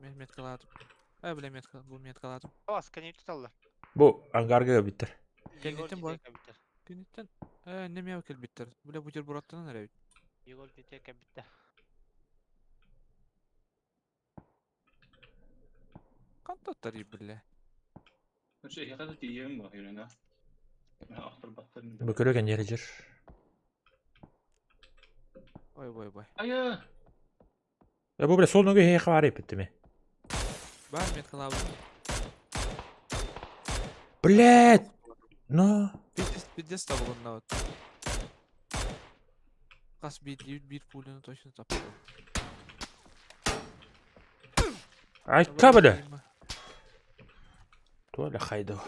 Мен меткалаатым. Э, бля, метка, бу меткалаатым. Бас, кэнниттэн туталлар. Бу ангарга өлбүттэр. Егор Кэнниттэн буолар. дьиэтигэр кэлбиттэр. Кэнниттэн э, иннемиэ кэлбиттэр. Бля, бутербродтанан эрэбит. Егор дьиэтигэр кэлбиттэр. Хантаттар бля. Короче, эһиэхэ да тиийэбин бу, Ирина. Ахтарбаттар. Бу көрө кэнниэр дьэр. Ой, ой, ой. Айа! Э, бу бля сол ногу эһиэхэ баар эппиттими. Бар меткалаабыт. Блядь! Но! Пиздец, пиздец табылынна вот. Хас биирдиибит биир пуляны точно таптым. Айка бля! Толя хайдов.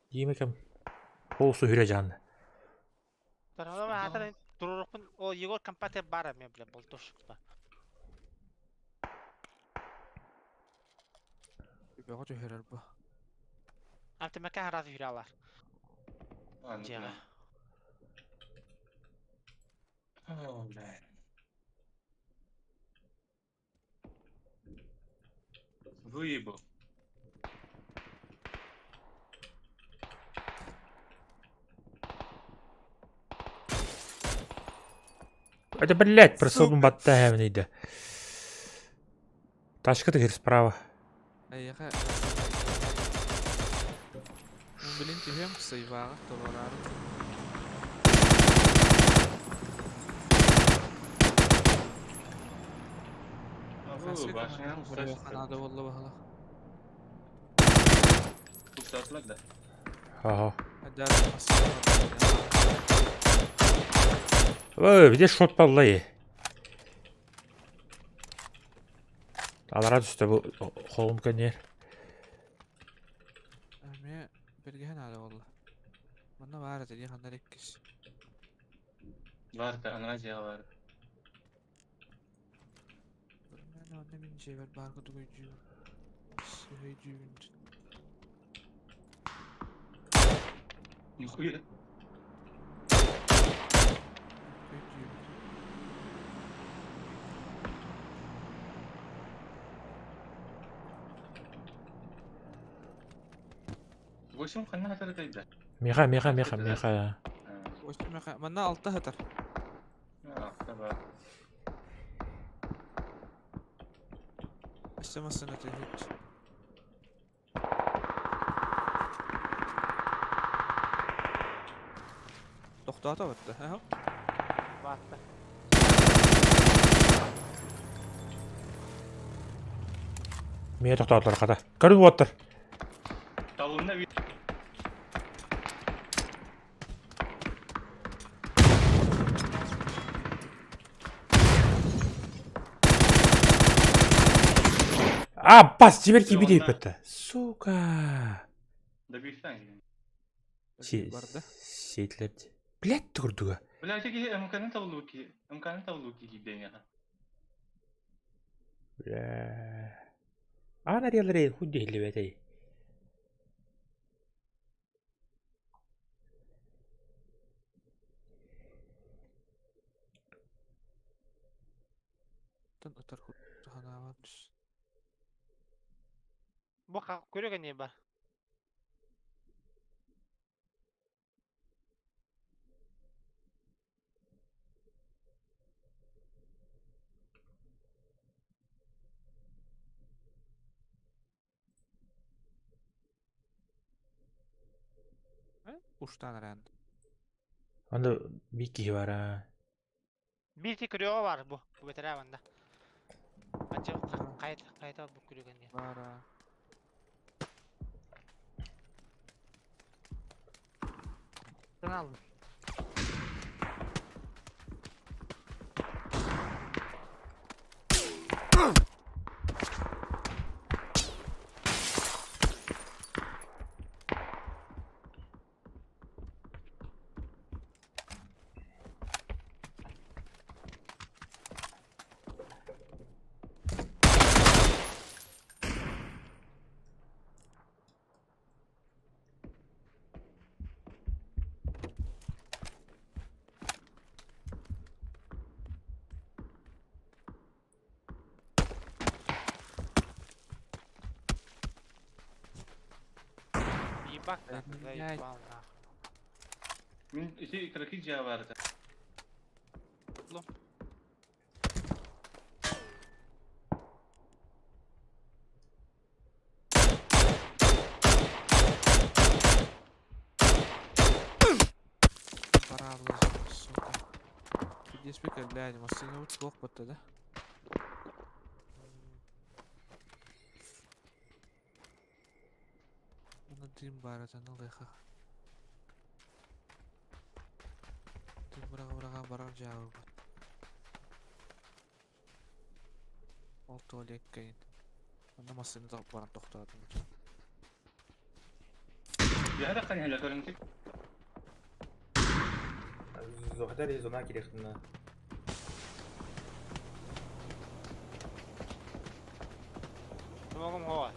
Дима кем? Ол сүһүрэ жаанна. Тархалама аатар туруорукпун о Егор компатер баар эмиэ бля болтушка. Бөҕө түһэрэр бу. Антымака хараас үһүрэ алар. Дьиэҕэ. О, блядь. Выебал. Это, блядь, прособун батта хэвнейді. Ташка тыгыр справа. Эйиэхэ Блин, түһүөм сыйбааҕа толороору. Наада буолла баһылах. да? Ага. Ой, где шот паллай? Алара түстэ бу холум кэнниэр. Эмиэ бэргэһэ наада буолла. Манна баар этэ дии ханна иккис. Бар да, анараа дьиэҕэ бар. Мен онно мин дьиэбэр баар курдук өйдүүбүн. Өйдүүбүн. Нихуя. Өйдүүбүн. Восемь ханна хатар кайда? Миха, Миха, Миха, Миха. Восемь Миха. Манна алта хатар. Алта бар. Өссө массыына түһүт. Тохтоото батта. Аха. Баатта. Миэ тохтоотулар хата. Көрүн уоттар. Талынна би. А, бас, теперь кибиде еппетті. Сука. Добивтан. Барда. Сетлер. Блядь, турдуга. Бля, теги МКны табылу ки. МКны табылу ки киден Бля. Ана релре худди хилибетей. Тан ытар ханаабар түс. Бу көрө кэнниэ бар. Уштан эрэн. Анда бир киһи бар аа. Биир ти көрүөҕэ бар бу. Бу бэтэрээ банда. Ача хайта хайта бу көрүө кэнниэ. Бара. Тын алdım. Бак Да, нахуй, блядь. заебал нахуй. Мин ити кыракый дьиэ баар этэ. Лом. Пора было, сука. Пиздец, блядь, машина вот плохо будто, да? Уна дым бар это на лыхах. Дым быраға-быраға барар жабы бар. Ол туалетка ин. Онно массыына баран тохтоотум. Дьиэҕэ тахсан иһэллэр көрүҥтүк. Зохдар зона кирехтина. Помогу мого.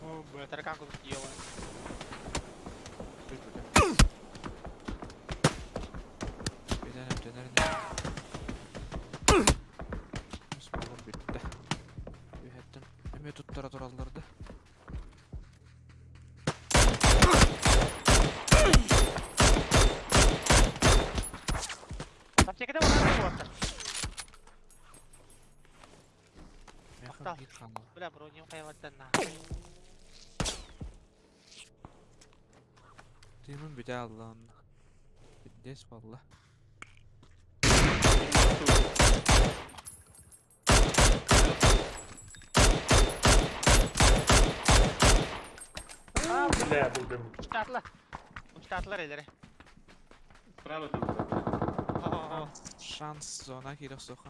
О, бля, таракан куда-то ебаный. Беден эмтэнэр Смолом бүттэ. Үһэттэн эмиэ туттара тураллар да. Аптекада бар уоттар. Меха Тоқтал. биир хаалла. Бля, броню хайваттан нахуй. Тыымын бүтэ алла онно. Пиздец буолла. А, Бля, булдым. Учтаатылар. Учтаатылар элери. Справа тут. О, Шанс зона киирэх суха.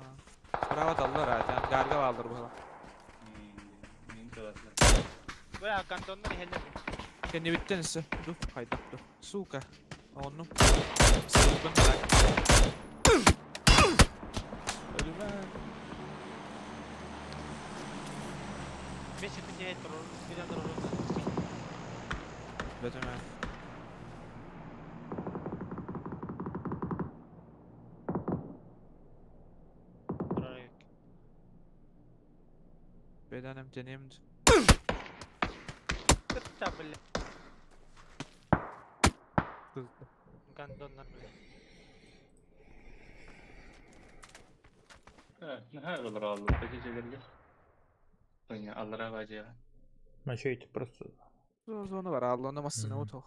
Справа таллар аатан гарга бааллар буола. Мин тылатлар. Бля, кантоннар иһэллэр. Кэннибиттэн өссө ду хайдах ду. Сука. Онну. Сыппын так. Өлүмэн. Мен сирбин диэт турur, билэн турur. Бөтөмө. Турар эбит. Беден эмтением. Кытта, бля. Гандоннар, бля. Наһаа олороллор дьиэлэргэ. Оня аллара бадьа. Мачуете просто. Зона бар алла, онно массыына Мгм. утуох.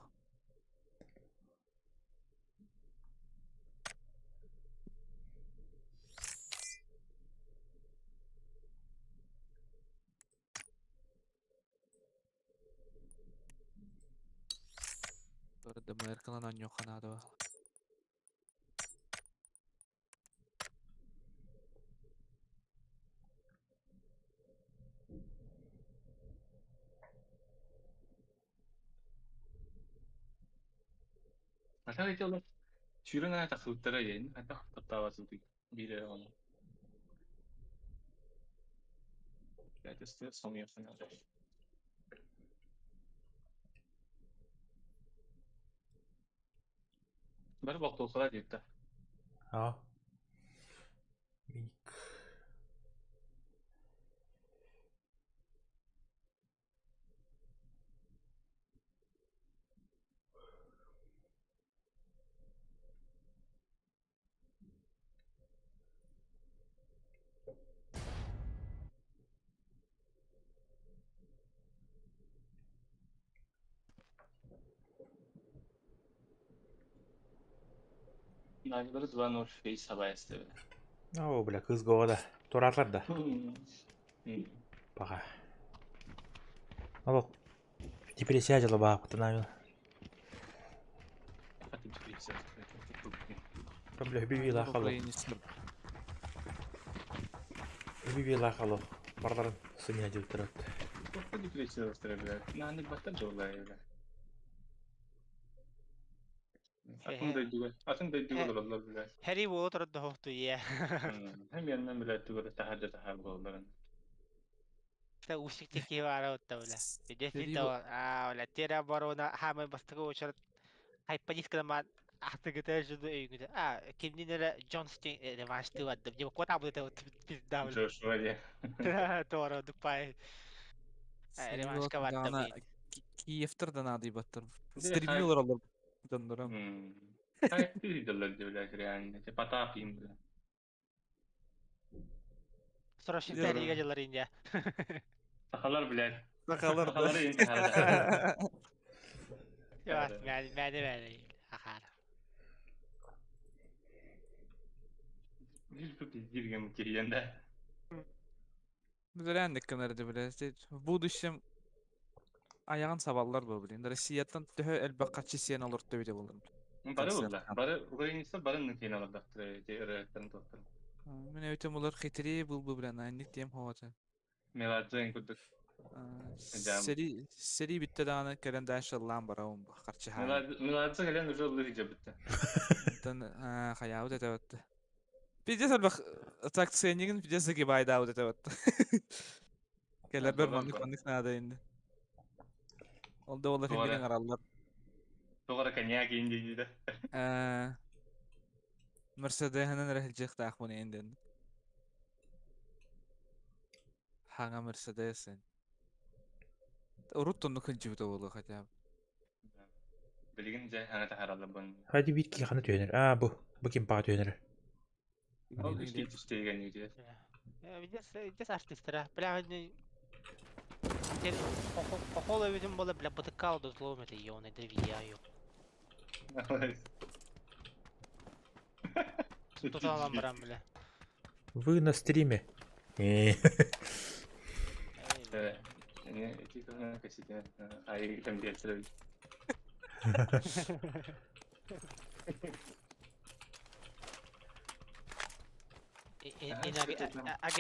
ДМР-кынан онньуохха наада баҕала. Ата ити олор сүүрэн аата тахсыбыттара диэн хайдах таптаабат биир эрэ ону. Это сомуйахха наада. Бары болтуохтара диэбитэ. А. Миник. Наглары два ноль фейс сабайсты. О, бля, кыз года. Туратлар да. Пока. Алло. Депрессия дела баа, кутанамин. Бля, биби лахало. Биби лахало. Барларын сыня деп тұрады. Депрессия бля. Нааны баттан жолай бля. Атын дойдуга, атын дойдуга олороллор бля. Хэри буола турар да хоһту ийэ. Һэм янынан бля тугу таһырдьа таһаар буолларын. Та усик киһи баара отта бля. Хэри Действительно, а, бля, тероборона хаамай бастакы уочарат хайпанискана маан ахтыгыта жуду өйгүтэ. А, кимнин эрэ Джонстин реванштыы бардым. Дьэ, куотаабыт этэ пизда бля. Джошуа дии. Туора дупай. Реваншка барда Даҕаны быйыл. Киевтэр да наадыйбаттар. Стримни олороллор дьонноро. Хайдыы дыллар блядь, реально. Типа Потап им, бля. Срочно Рига дьылар Индия. Сахалар, блядь. Сахалар да. Сахалар интихар. Yok, мәне мәне мәне. Ахар. Bir пиздирген кирген да. Biz реально кынарды блядь. В будущем ayağın saballar bu блин. Россияттан төһө элбэх хаччы сиэн олорто бите болар. Бары булла. Бары Украинистан бары ныкейн алардактыр, ырыаттан тоқтыр. Мен өтөм олар хитрее был бы блин, анник тем хоата. Меладжен курдук. Жам. Сери сери битте дааны кэлэн дальше лам барабын харчы хаа. Меладзе кэлэн уже лыр жабытты. Тан хаябыт это вот. Пиздец элбэх так ценнигин пиздец загибайда вот это вот. Кэлэр бер маннык маннык надо инде. Ол да олар Тугара. химбилен араллар. Тоғара коньяк инде дейді. Мерседехинен рехилжихтаах буну инден. Хаңа Мерседесен. Урут онну кылдьыбыта буолуо хотя бы. Билигин же хана тахаралар бун. Hadi bir ki хана түйенер. А, бу. Бу ким паа түйенер. Ол үстей түстеген үйде. Здесь артистера. Бля, Хохол өбүтүн бола бля бытыкка алды злом это ёны да видео. Туталам барам бля. Вы на стриме. Эй, Не, эти кассеты. Ай, там где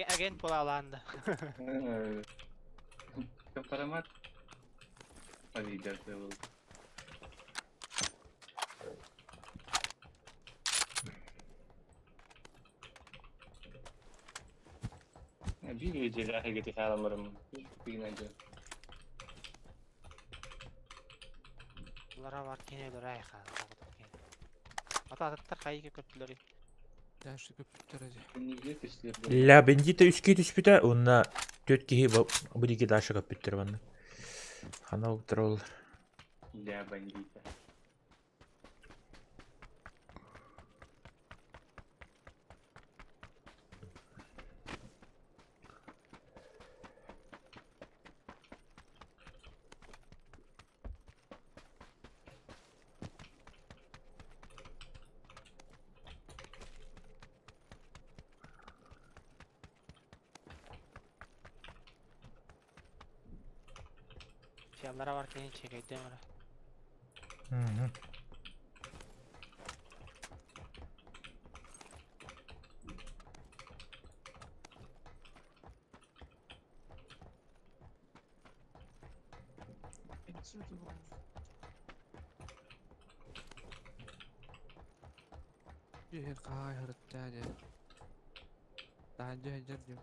Агент була алаанда. Компромат. Видео был. Биир дьиэлээх хааларым тыына дьэ. Лара бар кене өлөр ха. Ата аттар хайга көттүлөр. Дальше көппүттэр эди. Неге түстүлэр Ля бендита үскей түспүтэ, уонна төрт киһи бу диэки дальше көппүттэр манна. Хана ол Для бандита. Яллара бар кене чекейдем ара. Мгм. Биир хаай харыттаа дьэ. Таһырдьа сылдьар дьон.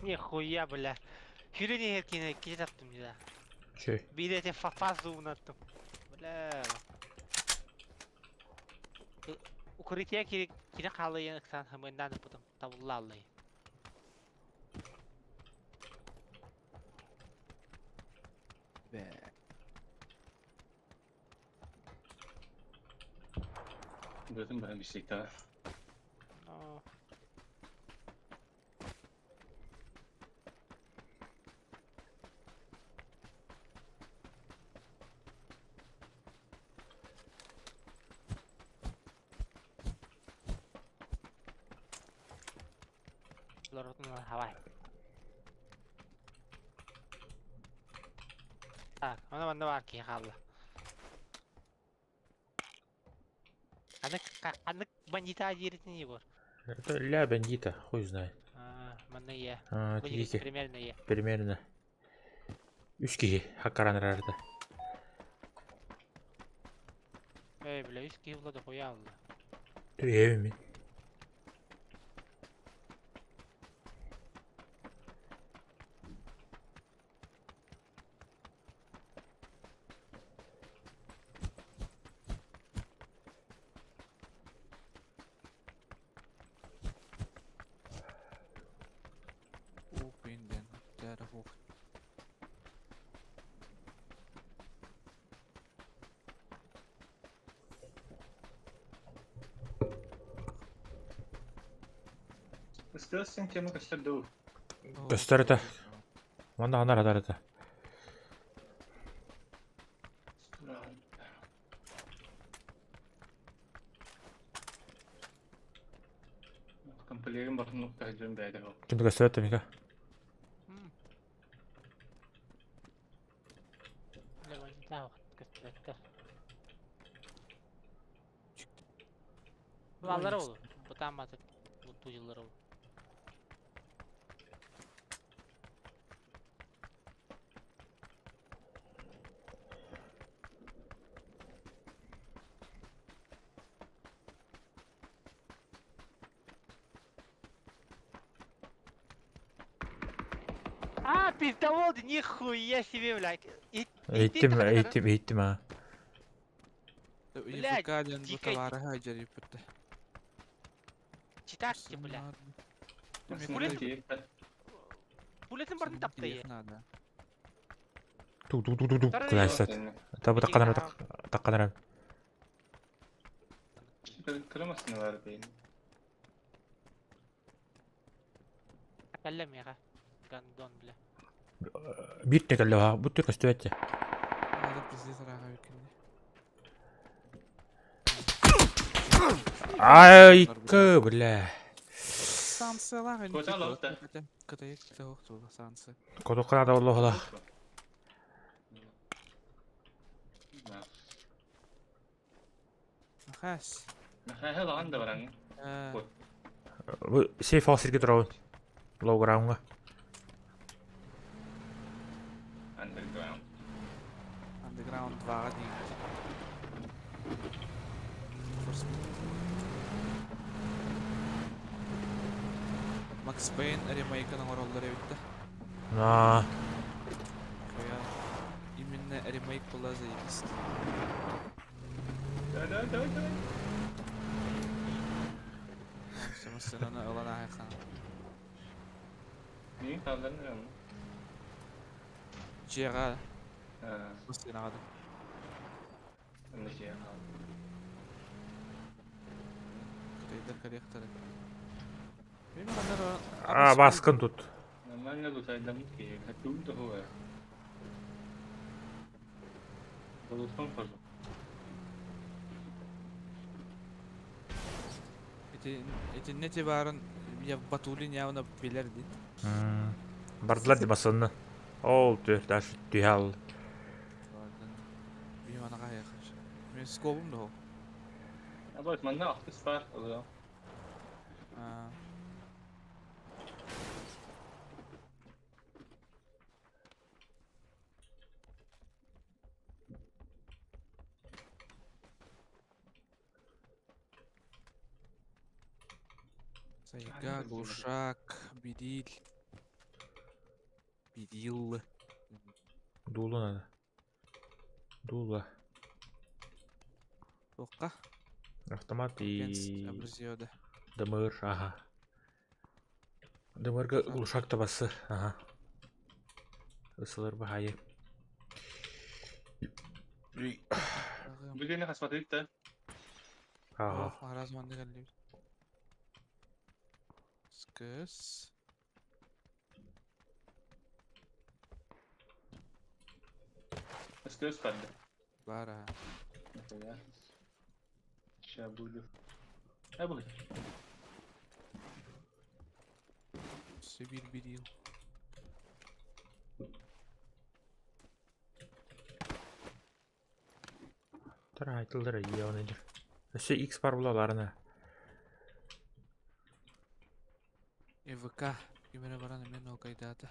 Нихуя, бля. Хүрүн кене кире таптым да. Чөй. Биир эти фафаз уунаттым. Бля. Укрытие кире кире хаалыйын ыксан хымындан путум табуллааллай. Бэ. Бүтүн баһын бишликта. Но. Лоротун хавай. Так, оны манна бар ки хаалла. Анык анык бандита дииритин Егор. Это ля бандита, хуй знает. А, манна е. А, Бу тиги примерно е. примерно. Үс киһи хаккаранарарда. Эй, бля, үс киһи була да хуя алла. Түрүөбүн мин. Уу инден. Бэра хуох. Ыстыас тема көстөр дуу. Көстөр этэ. Манна ханар хатар этэ. Комплегин батын нуктаһыдьын бэйдэ. Ким да көстөр этэ Мика. Көстүбэттэр. Баллар ол. Бутааматы бутуйлар ол. А, пиздовол, нихуя себе, блядь. Иттим, иттим, иттим а. Блядь, ЕФК диэн бу дикай. табаарыһа дьарыйбыт. Читарки, бля. Пулетин барын тапты. Надо. Ту ту ту ту ту. Второй Кулайсат. Табы такканар такканар. Кырамасын бар дейін. Каллем яга. Гандон, бля. Бир текелле ха. Бу түр көстүбэт те. Надо пиздец раха викинди. Ай, кы, бля. Станциялар Кota алды. Кытай кытай станция. Кодуккана да боллоһола. Хас. Хэ лаган да баран. Бу сейф хаус сирге турабын. Лоу граундга. Underground. Underground 2 дейт. Force Max Payne ремейкінің ороллары бітті. На. Хуя. Именно ремейк была заебись. Давай, давай, давай, давай. Сымысынаны ылан айхан. Не қалдан ram. Жеға А, мысынады. анда же қал. Кытайдар коллекторы. Мен андар А, баскын тут. Нормально лутайдамыт ки. Хатун да хуа. Болутхан хожу. Эти не барын я Батулин явно билерди. Бардылар ди басынны. Ол түр, даш түйал. Бим ана кайык. Мен скобум да. Абат манна ахтыс бар. Олар. А. Сайга, глушак, бедил. Бедил. Дулу надо. Дула. Тоққа. Автомат и Абразиода. ДМР, ага. ДМРга глушак табасы, ага. Ысылыр бахайы. Бүгін хасматык та. Ага. Раз манды келди. Скыс. Өстөс барды. Бара. Это Ща буду. А будет. Сибирь бедил. Тара айтылдыр, ие оны дир. Өсө X бар булаларына. ЭВК. Кимере баран мен ол кайдата.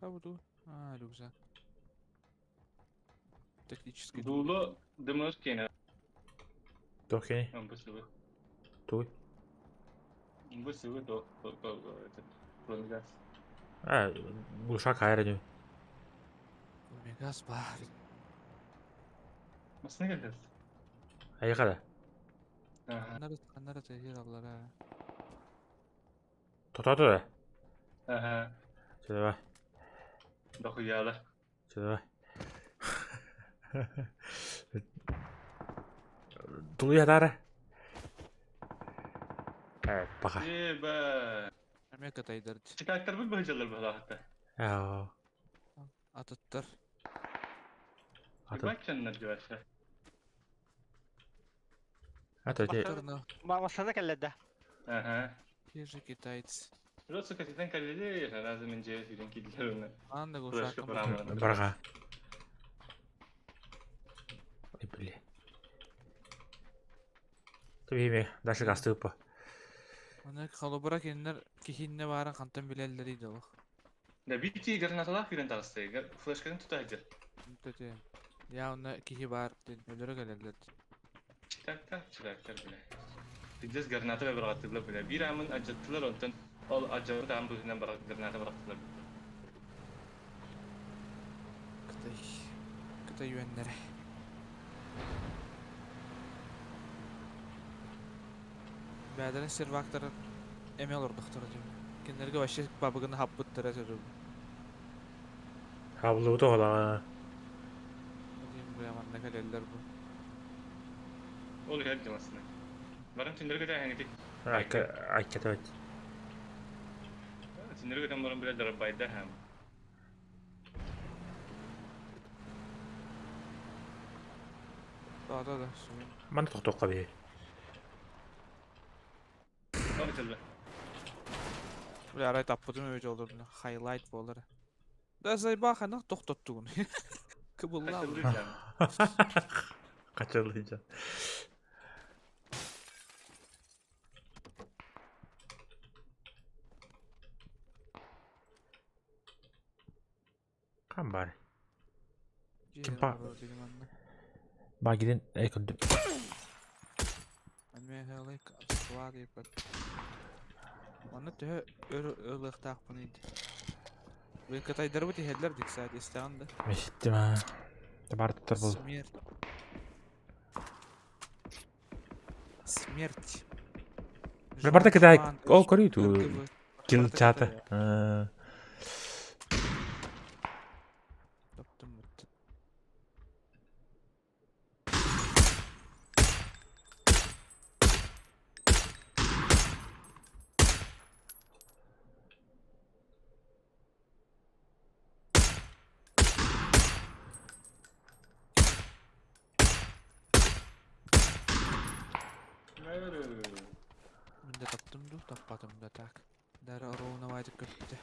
Хабуду. А, рюкзак. Тактический. Дулу дымыр кене. Тохе, Бу сыбы. туй. Бу сыбы до этот бронегаз. А, глушак хайра Мегас бар. Масына келді. Айқада. Ага. Ханнары тыһыр аллара. Тотоото да? Ага. Чэ давай. Дохуяла. Чэ давай. Тулуйа таара. Э, пока. Еба. Эмиэ кытайдар Читаттарбыт быһыдьаллар быһалаахта. Аа. Атыттар. Атын. Баччаннар дьуаша. Ата те. Аттарына. Масана кэллэ да. Ага. Те же китайцы. Просто катитан калили, разы мен же сүйрен кидлер оны. Анда Флешка гошакым. барамын. Барга. Ой, бля. Тебе дальше гастыпа. Оны холобура кинилэр киһинне баарын хантан билэллэрий да олох. Да бити гранаталаах күйрен тағысты. Флешканы тута хадыр. Төте. Я онно киһи баар диэн өлөрө кэлэллэр. Читаттар, читаттар бля. Пиздец граната бараттылар бля. Бир амын ажаттылар онтон ол ажабыт ам быһынан граната бараттылар. Кытай. Кытай үөннэрэ. Бэйэлэрин сервактарын эмиэ олордохторо диэн. Кинилэргэ вообще бабыгын хаппыттара төрү. Хаблы тола. Диэн бу манна кэлэллэр бу. Ол хэр жамасына. Баран түндөргө да хәңити. Айка айка тават. Түндөргө там баран бля дарбайда хам. Да да да. Сүгүн. Ман тоқтоққа бе. Ол жылы. Бля арай таппытым өбөт олдум. Highlight болар. Да зайба ханах тохтоттугун. Кыбылла. Качылды жам. Качылды. Кам бар? Ким па? Багиден эй көндүм. Амехалык склад ипат. Манна төһө өр ылыахтаахпын иди. Бу кытайдарбыт иһэллэр дик саат истэҕин да. Мешиттим а. Бар туттар бол. Смерть. Смерть. Бе барда кытай Жан, ол көрүй ту. РКВ. Кил Барда чаты. кытай. Таптым бут. Мин да таптым ду, таппатым да так. Дара ровноватик көптө.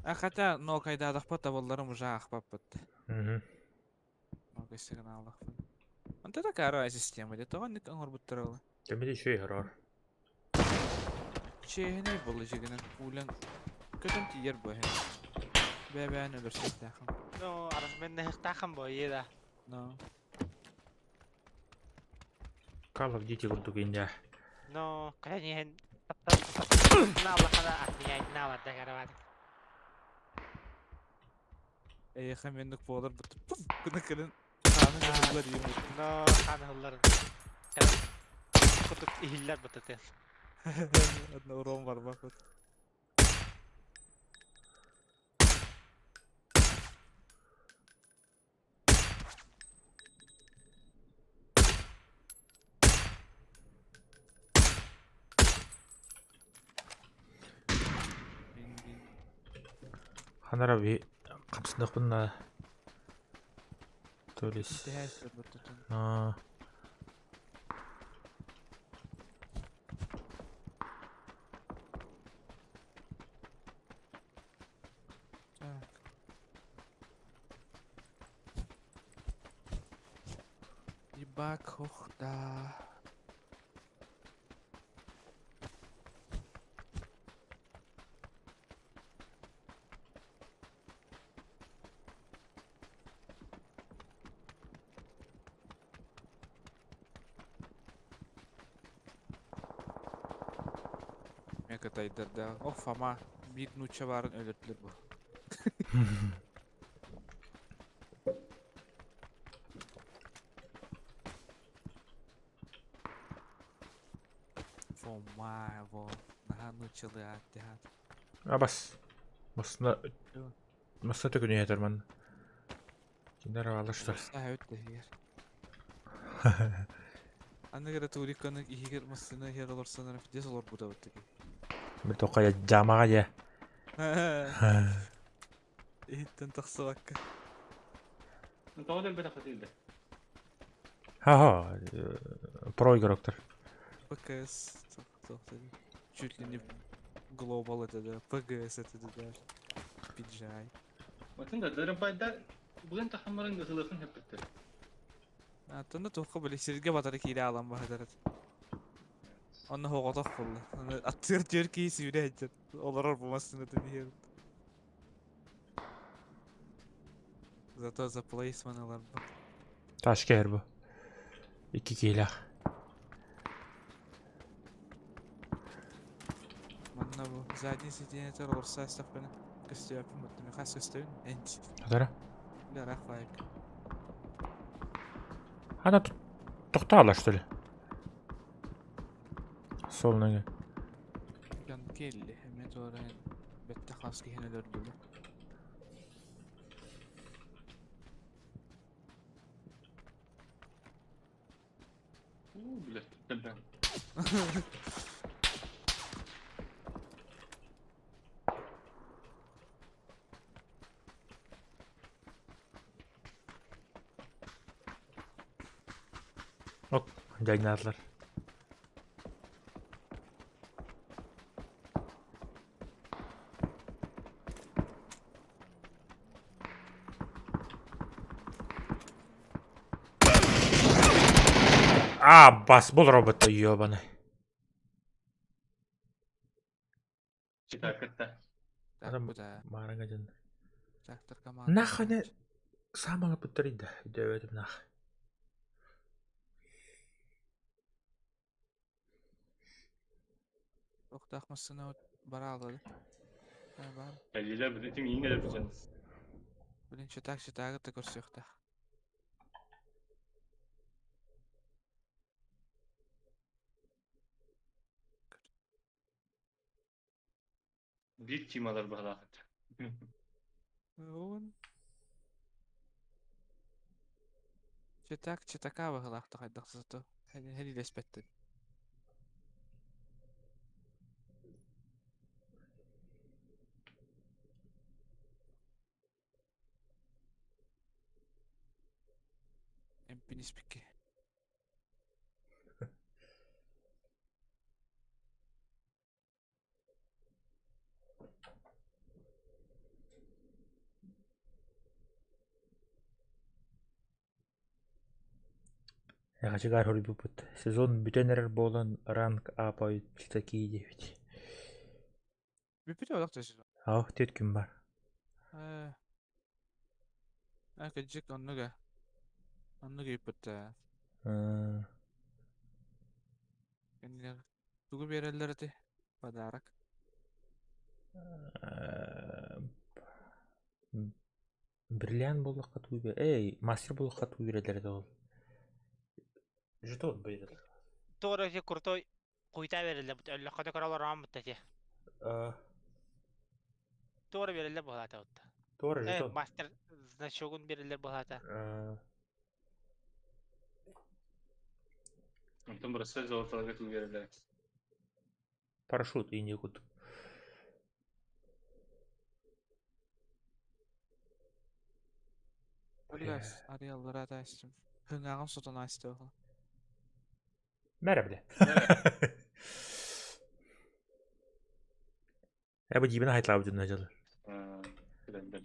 А хотя, но кайдадахпат табалларым уже ахпаппыт. Мгм. Нокай сигналлахпын. Онто такая система, де тоҕо ник оҥорбуттар Кемеде еще игрор. Чиэһинэй буолла дьигинэн уулан көтөн тиийэр бу эһэ. Бэйэ-бэйэни өлөрсүөхтээххин. Ну, арасменнехтахан бойы да. Но. Call of Duty курдук инде. Ну, кэлэн наалахана атмияй нааларда карабат. Эйиэхэ менник буолар бут пуф гына кэлэн хаанын ыһыллар ийэм Но хаан кутук иһиллэр бутаты. Одна урон барбах вот. Бин-бин. Ханара би камсындыкпын Төлес. Интэһээстэр бутутун. А. Так. Ебак, ох да. Мека да. О, Фома, бир нуча барын өлөртүлөр бу. во. Наһаа нууччалыы аат. Абас. Масына масына төкүнү этер манна. Кинилэр аҕалар что ли? Саа өт иһигэр. Аныгыра туриканы иһигэр массыына иһэр олорсонор пиздец олорбута быттыки. Бир тоққа жамаға же. Иһиттэн тахсыбакка. Тоҕо дэлбэтэх хатыылда. Ха-ха, про игроктар. ПКС. Чуть ли не глобал это да. ПГС это да даже. PGI. Матын да дырыбайда бүгін тахаммарын ысылыхын хеппеттер. Аттанда туохха били сиргэ батары киирэ аалан баһадарат. Онно хоҕотох буолла. Аны аттыгар түөр киһи сүүрэ сылдьар. Олорор бу массыынатын иһэр. Зато за плейсман ыларбыт. Таш кэһэр бу. Икки киилээх. Манна бу задний сиденьетер олорсо астахпына көстүөппүн буттум. Хас көстөбүн? Энч. Атара. Бля, рах. Ана тоқтаалар что ли? Сол нөҥө. Дьон келли. Эме туорайын бэтте хас киһини өлөрдүлэр. Уу, бля, дэлбэн. Ок, жайнаатылар. А, бас, бұл робот ёбаный. Читак это. Так, Адам- бу да. Маарanga дьон. Трактор команда. Нахуй не самага буттарыйда. Дөбөтүм нах. Охтаах массыына бара алады. Бар. Кэллилэр бу тим иҥ эле бүтэн. Блин, читак читагы да көрсүөхтээх. Биир тималар баһалаахыт. Уон. Читак читака баһылаахта хайдах зато. Хәли леспеттен. Эмпинис пикки. Эхачыгар хорбупут. Сезон бүтэн болан ранг А по такие 9. Бүпүтэ олох төсү. Ах, төт күн бар. Э. Акыджик оннуга. Оннуга иппит. Кинилэр тугу биэрэллэр эти? Подарок. Бриллиант буоллахха тугу Эй, мастер буоллахха тугу биэрэллэр ол. Жетон биэрэллэр. Туора же крутой куйта берилде. Өллөхөтө көрөлөр рамытта те. Туора берилде буолата утта. Туора жетон. Мастер значогун берилер буолата. Онтон бырысса золоталарга тугерелер. Парашют и некуда. Блядь, арыяллара тастым. Хыңагын сотон асты. Мәрі біле. Ә бу дибин хайтлап жүнна жылы. Билен.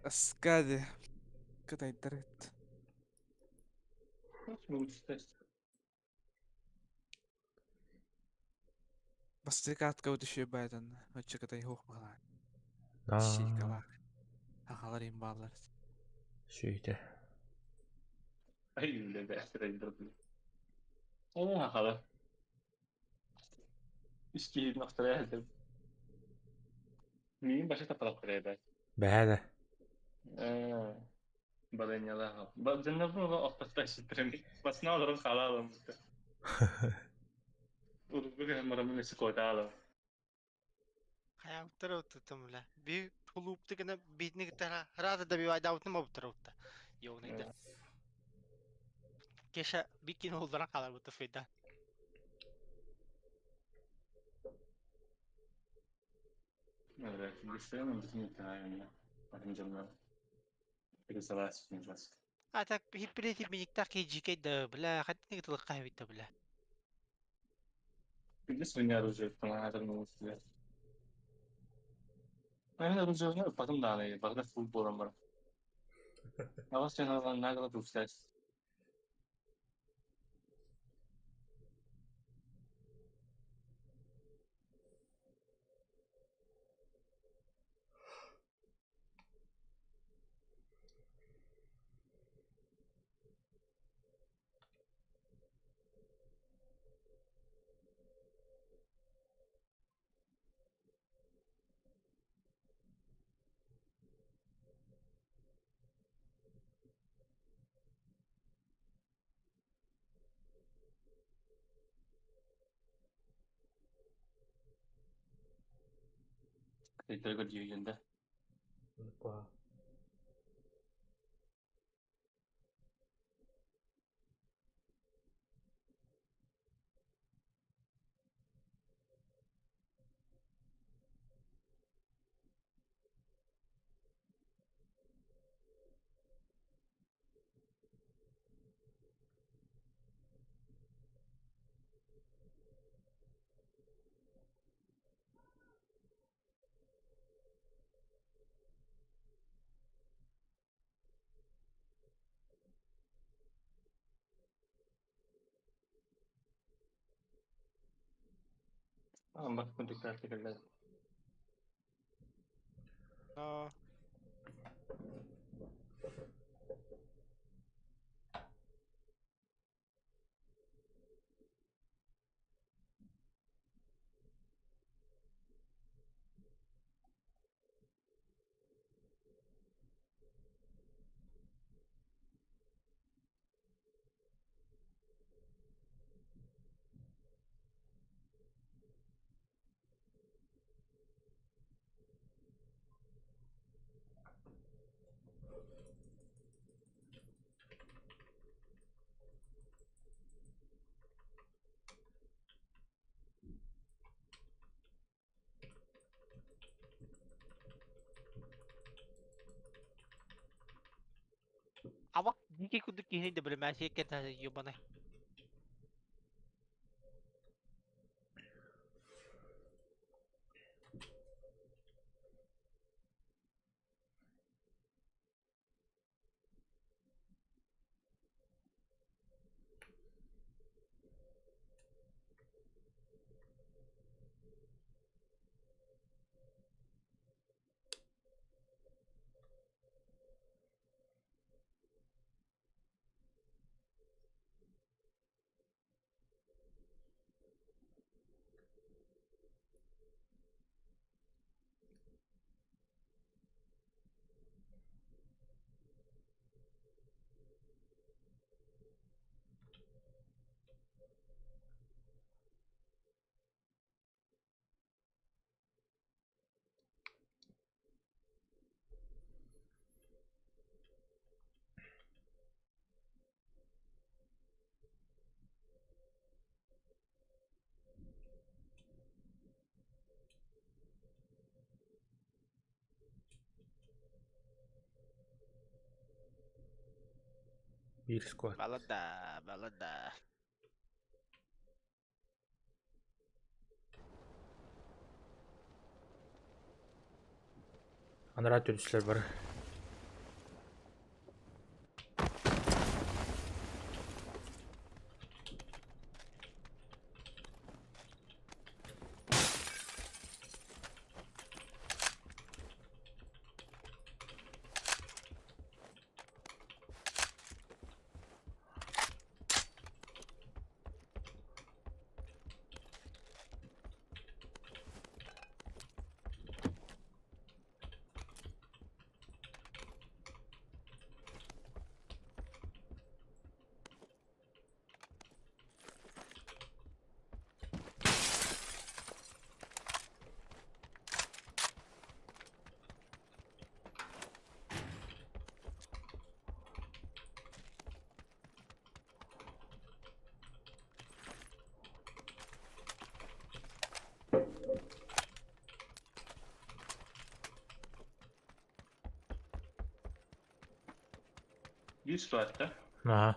Аскади. Кытайдарыт. Бастыркатка өтүшү байтан. Өтчө кытай хух багала. Шикала. Ахалар имбалар. Шүйте. Ай, үле бәстер. О, хала. Үс киһи нохтара. Миигин баша тапалахтара эбээт. Бэһээ да. Ээ, балыанньалаах. Дьоннорбун ола охтостааччыттарым. Басына олорон хаалаалым. Урукку кэһэн бараммын өссө куотаалым. Хайаабыттара уттутум бля. Би тулуупту гына биитини кытта сразу добивайдаабытым обуттара утта. Ёбаный Кеша бикин олдорон хаалар фейда. А так хиппилети миниктах ки жикей да бля хаттини тылыкка хабитта бля. Но Ава дикий кудук киһини да билимээсиэ кэтэ ёбаный. Биир squad. Балада, балада. Анараа түрүслэр бар. Bir saatte. Ага.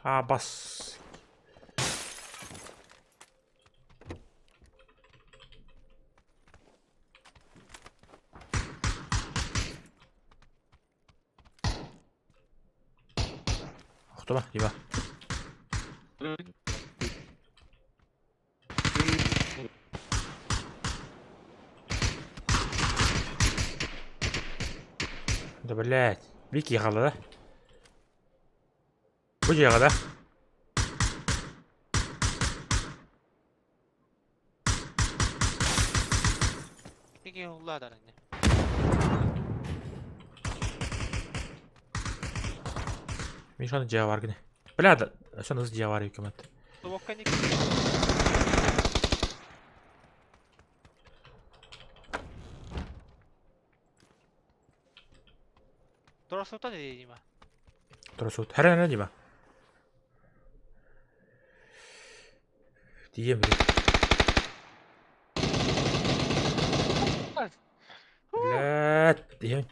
А, бас. Охтума, Дима. Да блять. Вики ехала, да? Бу дьиэҕэ да? Икки уллаа ини. Мишаны дьиэ бар гини. Бля, да, ошону дьиэ бар үкөмөт. Тубокка ник. Турасута Дима. Турасут. Хәрәнә Дима. Тием били. Блядь, тием.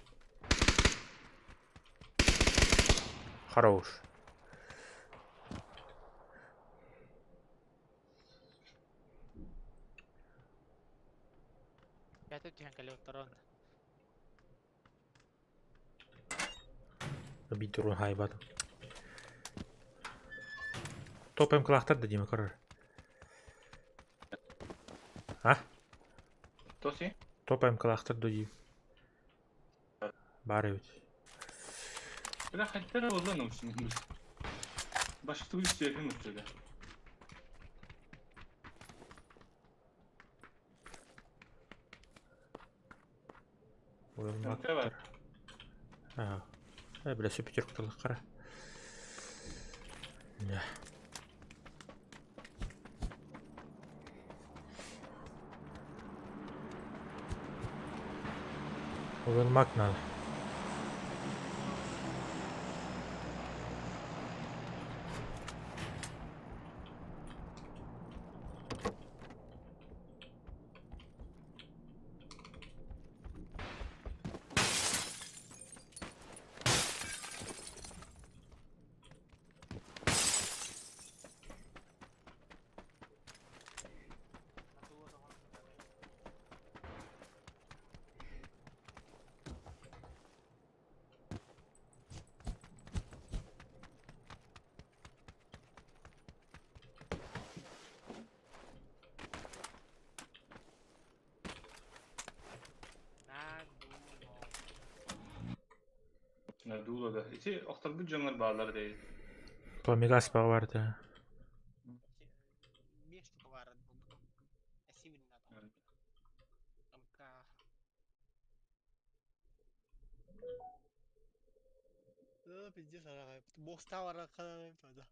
Хорош. Пятый түһэн кэлэ оттарон. Битурун хайбат. Топ М клахтар да Дима корор. А? Тоси? Топ М клахтар да Дим. Бар эбит. Бля, хайдах буолла научный. Башка үстүөпүн үстүөдэ. Уйулмак. МК бар. А. Бля, все пятерку қара. Да. Уилмак надо. Надуло да. Ити охторбут дьоҥҥор бааллар değil. То мегас бар да. Биир штука баар булдум. Эсибин надо. МК. Пиздец, Боста бар да.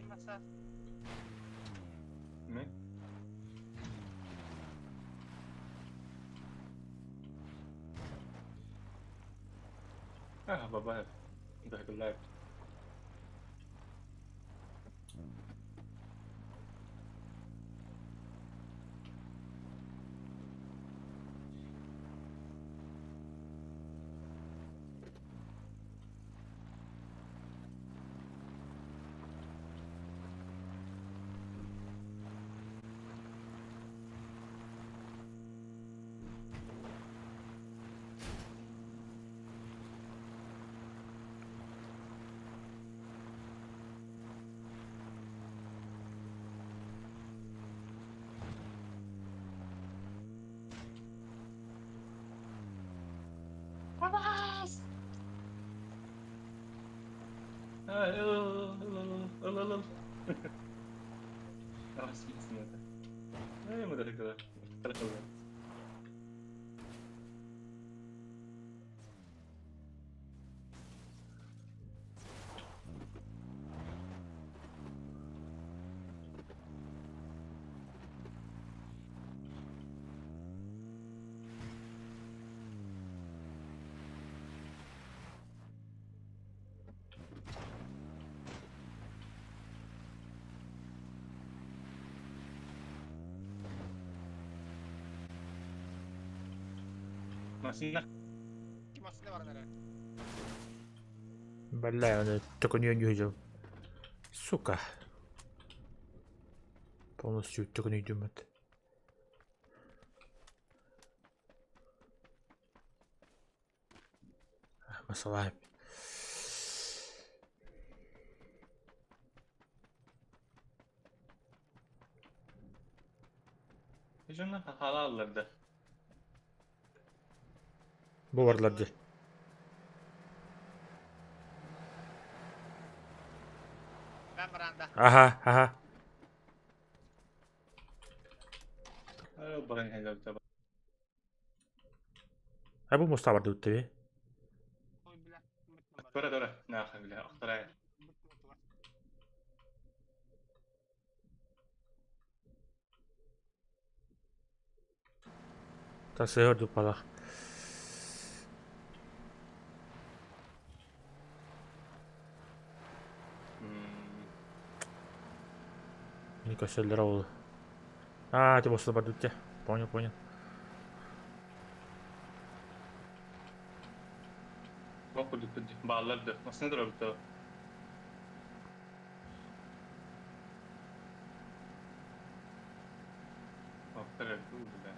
Маса. Ne? Ah, baba. Бэгэлээ. Абаас! Ай, ыл, ыл, ыл, ыл, ыл, ыл. Абас это. Ай, мы даже Массыына. Массыына баран эрэр. Бля, оны төкөнүөн дьүһү Сука. Полностью төкөнүйдүммүт. Масалаем. Дьонно хаалаллар да. Бу барлар дии. Ben baranda. Аха, аха. Баран иһэллэр. А бу муста барды үттэби. Ой, бля. Тура тура. Нааха бля. Охторай. Тасыыр дупалах. Не көсөллөр ол. А, ты муста барды үтте. Понял, понял. Бу курдук бааллар да. Массыына тура бутта. Охторай бля.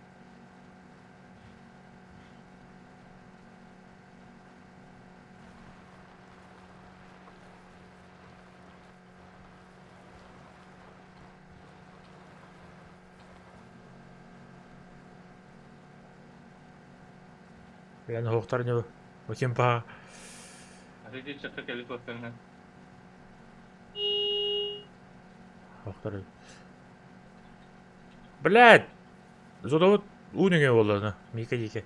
Яны хоқтар не Окем па. Аты чакка келип оттарына. Хоқтар. Блядь! Зодовод униге болду. Мика дике.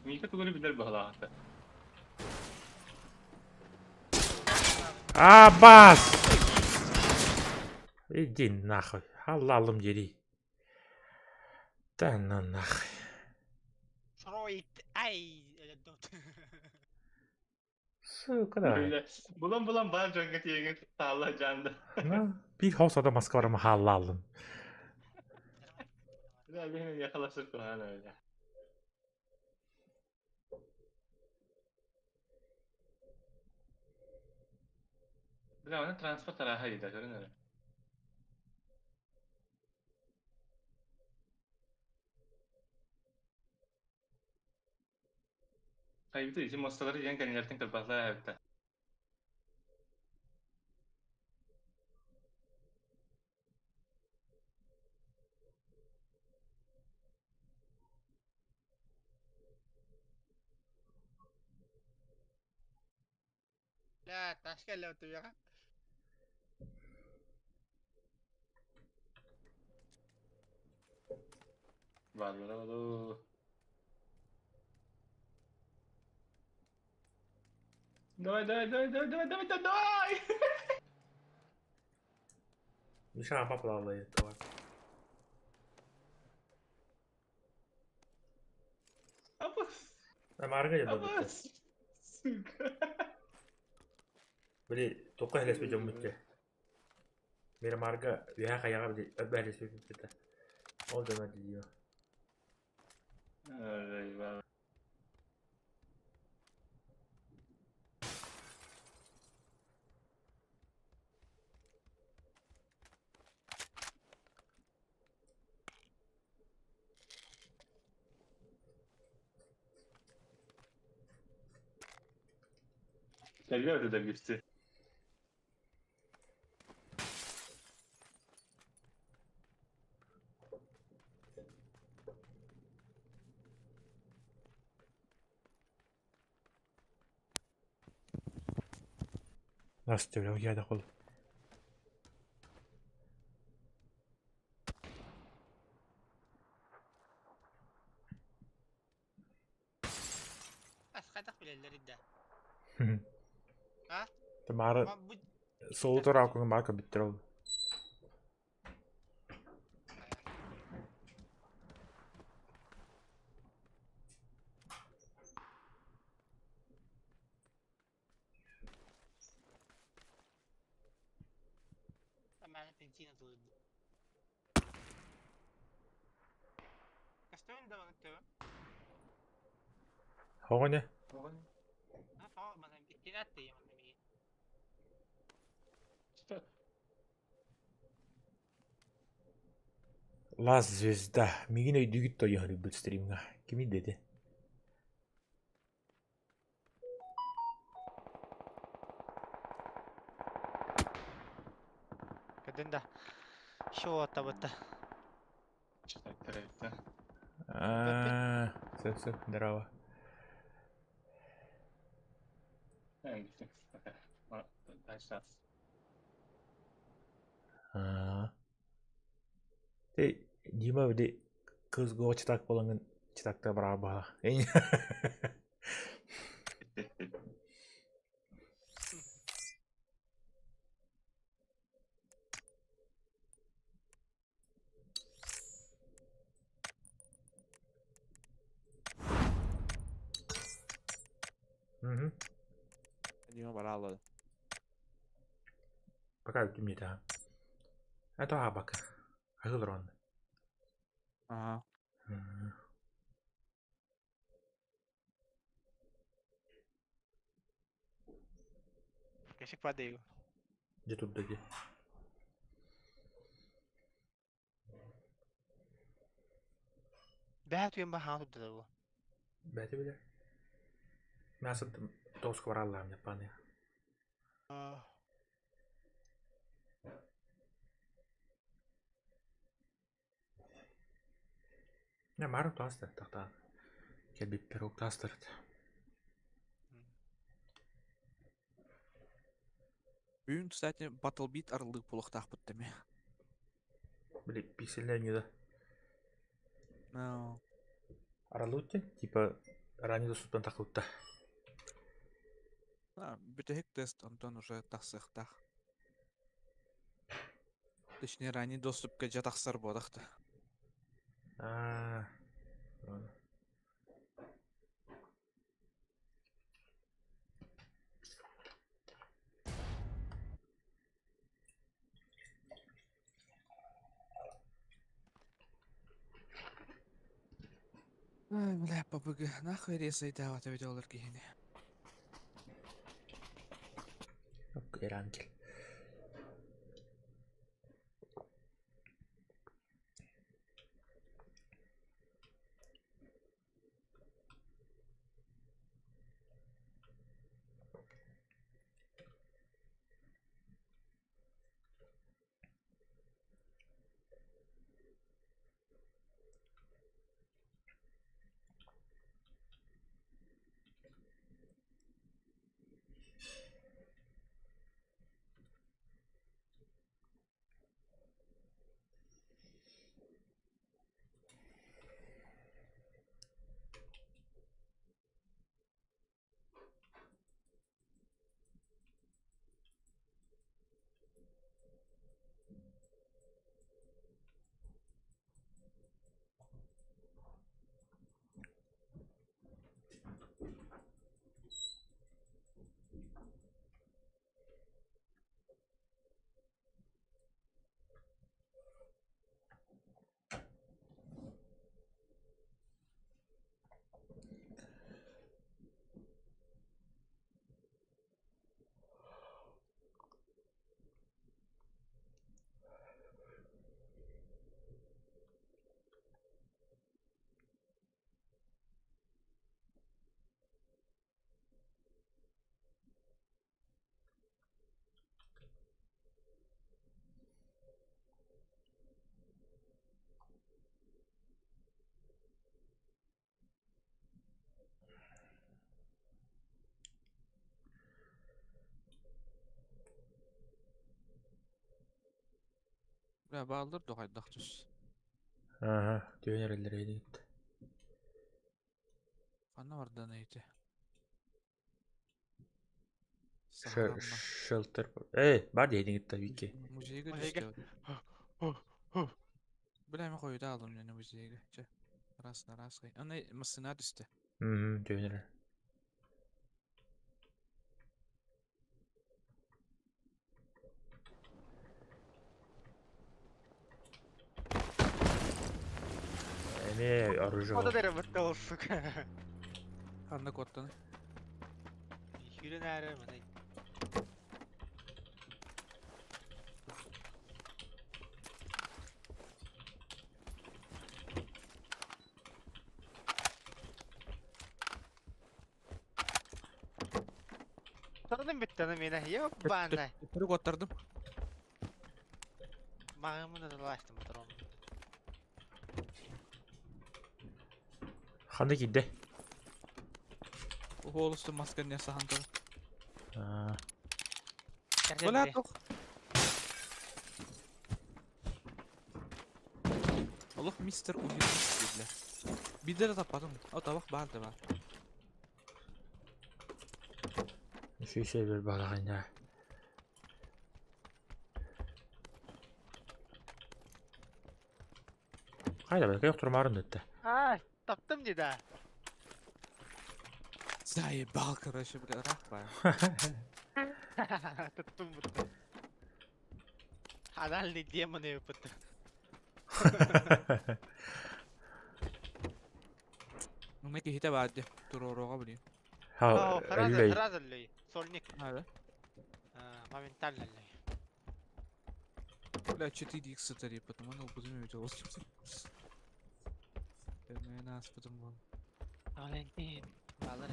Мика тугуну билер баһалаахта. А, бас! Иди нахуй. Халалым дери. Да на нахуй. Троит. Ай. Сука да. Булан булан бар жонга тиеген таалла жанды. Bir хос адам Москвара халалым. Бля, бени якалашыр кылган öyle. Бля, аны транспорт араха диде, көрүн öyle. Хайбыты ити мосталары диэн кэннилэртэн кырбатлар эбитэ. Бля, ташка эле өтү Баллара болу. Давай, давай, давай, давай, давай, давай, давай! Миша паплалы давай. Абас! Марга деді. Абас! Сука! Били тоққа хелес бе жоммутте. Мер марга виха каяга били өбә хелес бе. Ол жана диyo. Ай, Кэлбэ өтө бирти. Настя, бля, я дохол. Ас хайдах билэллэрий да? А? Тамара Бу суолу туорааккын баа көрбүттэр ол. Тамара бензин атылырды. Көстөбүн да маннык төбө. Оҕо не? А тоҕо манан иккини аттыйым манна миигин. Лас звезда. Миигин өйдүүгүт тойоһуруйбут стримҥа. Кимий диэтэ? Көрдүн да. Шоу аттабытта. Читаттар эбит да. Аа, сөп сөп, здорово. Эн бүттүм. Пока. Дальше. Аа. Ты, Дима, били кызго читак буолаҥҥын читакта браба. Мгм. Дима барааллады. Пока үтүмньүтэ. Это абака. Ахылрон. Ага. Кэшик падаю. Где тут дади? Бэһэ туйан ба хаан турда бу. Бәте биле. Мясо тоска бараллаам япаны. Не мару тастар тахта. Келбит пирог тастар. Бүгүн, кстати, Battle Beat арылдык булуктаах теме. Били пикселлер не да. No. Аралутте, типа ранее доступен тахутта. Бүтэһик тест онтон уже тахсыахтаах. Точнее, ранний доступка дьэ тахсар буолахта. Аа. Ай, бля, ПБГ, нахуй ресайдаават эбит олор киһини. Эрангел. Бля, бааллар да хайдах түс. Ага, түөн эрэллэр эдит. Ханна бардан эйти? Сахарамма. Шелтер. Эй, бар диэдиҥ итта Вики. Музейга Музейга. түстэ. Бля, мен хойута алдым мен музейга. Че. Раз на раз. Аны массына түстэ. Мм, түөн эрэр. Эми оружие. Ода дere бытты ол, сука. Ханна коттаны. Хүрен әрі міне. Tanıdım bitti hanım yine. Yok bana. Түрүк оттардым. Мағымын да ластым отырым. Ханна кидде. Холусту масканы ясахан турар. Аа, Бля, тох. Олох мистер уверенности, бля. Бидер таппатым. О, табах бар да бар. Шүйсе бір балағайна. Қайда бәлки тұрмарын өтті. А, таптым дейді. Заебал, короче, бля, рах бар. Таптым бұтты. Анальный демоны бұтты. Ну, мен кихите бар де. Туророга, блин. Ха, өллөй. Сразу лей. Сольник. Ага. Моментально лей. Бля, 4х это потому ну будем иметь нас потом был. Валентин. Балар.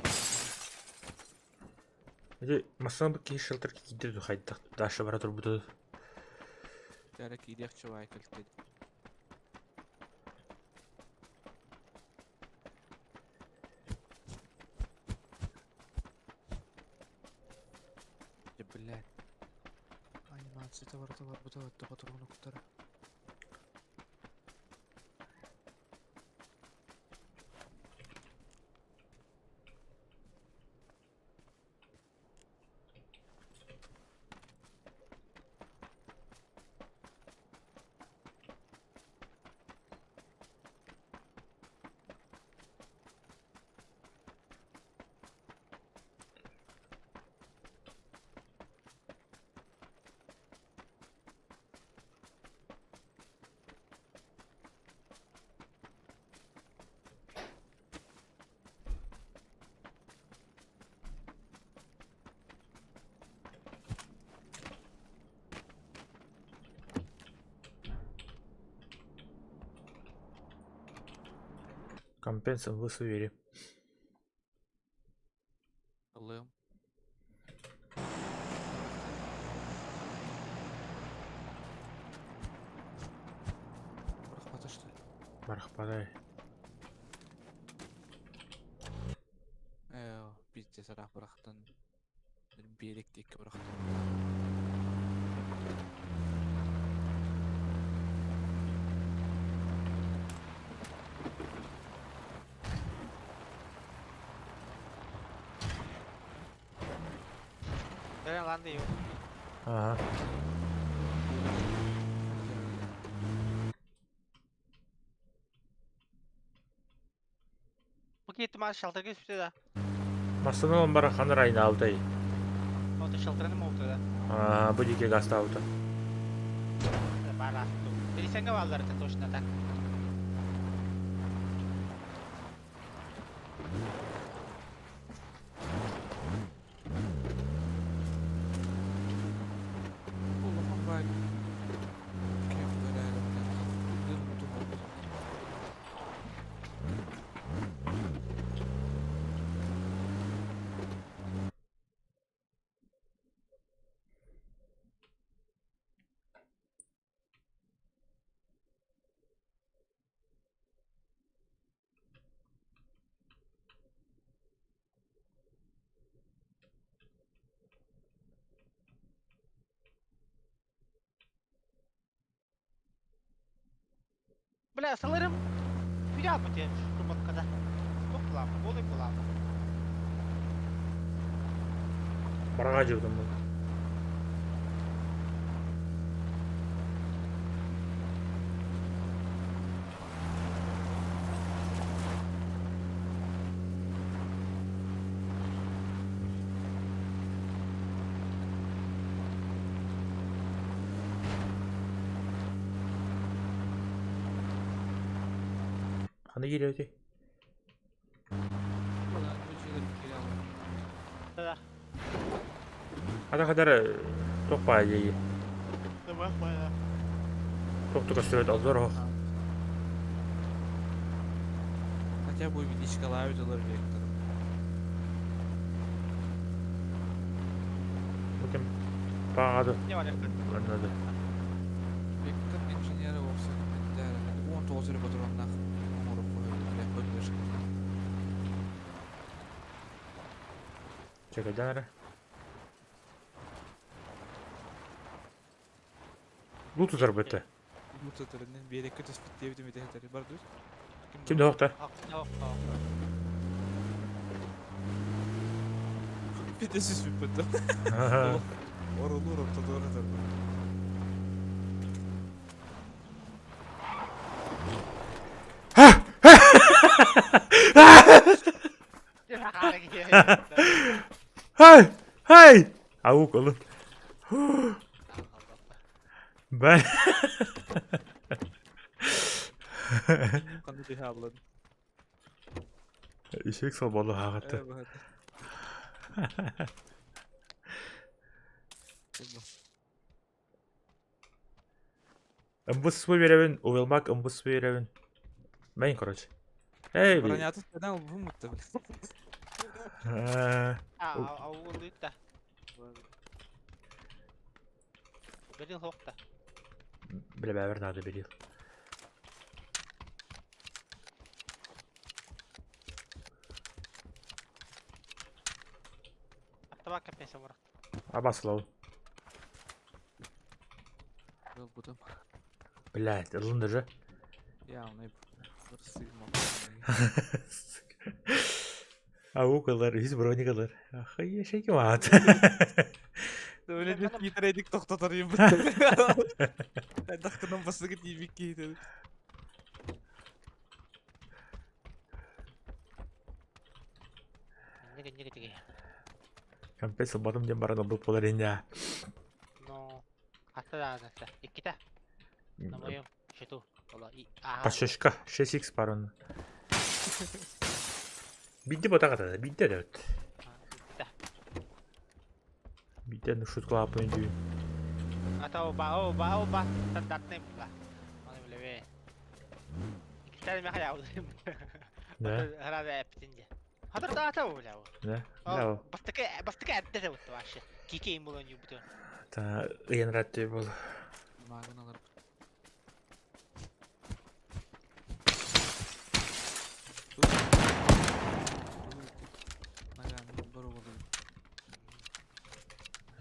Эти массаны бу кихи шелтер кидде хайдах даша бара турбуту. Дәрәк идех чувай кілтеді. Да, блядь. Анимация товар товар бутават патроны кутара. Компенсом вы сувери. Аллым. Барахпата что ли? Барахпадай. Э, битте сарах барахтан. Берек текке барахтан. Дәрі ланды yok. Ага. Bu кетті маған шалтерге түсті да. Массаны он бара ханыр айна алтай. Оты шалтерні молты да. Аа, бу дике гаста аута. Бар асты. Пересенге балдар это точно так. Улахан бай. Кем берәр, блядь. Дым тумар. Бля, sanırım bir mı diye durmak kadar. Çok kullanma, bol kullanma. Бараға жүрдім бұл. Ханы кириэти? Да. Ата хатар туох баайа дии. Туох да көстүбэт оллор оһох. Хотя бы увеличкалаабыт олор вектор. Бу ким баҕады Не var yakın? маннады. Вектор инженера вовсе 19 эрэ ботуруоннаах оҥоруохха сөп Чэкэйдээн эрэ. Луу тутар бытта. Луу биэрэккэ түспүт диэбитим ити бар дуу? Ким да оһохто? Пите сүспүт бытта. Оролур ортодор этэр. Хай! Хай! Аук олун. Бен. Ханны түһэ абылады. Ишек сол болу хағатты. Ымбыс беребин, уелмак ымбыс беребин. Мен, короче. Эй, би. Бронятын кайдан албым мутта. Ауылыйта. Берин хоқта. Бля, бәбір надо берил. Автомат кәпнесе мұрат. Абаслау. Был бутым. Блядь, ылын даже. Явный бір сыйма. Аук ылар, үз броник ылар. Ахай, шеки мат. Öyle bir gidereydik tohtatarıyım. Дахтынан басыгыт ийбик киһитэ. Неге неге теге. Компес батым дем баран был полариня. Но хата да анаса. Иккита. На моем счету. Ола и а. Пашешка 6x барон. Бидде ботагата, бидде дәт. Иккита. Бидде ну шутка апын дүй. Ата оба оба оба стандартный була. Оны билебе. Иккита мен хая алдым. Да, Харада эптинде. Хатыр да ата була. да. Да. Бастыка бастыка әдде бутты вообще. Кике им болон юбуту. Та ыйын ратты был. Магын алар. Наган бар болду.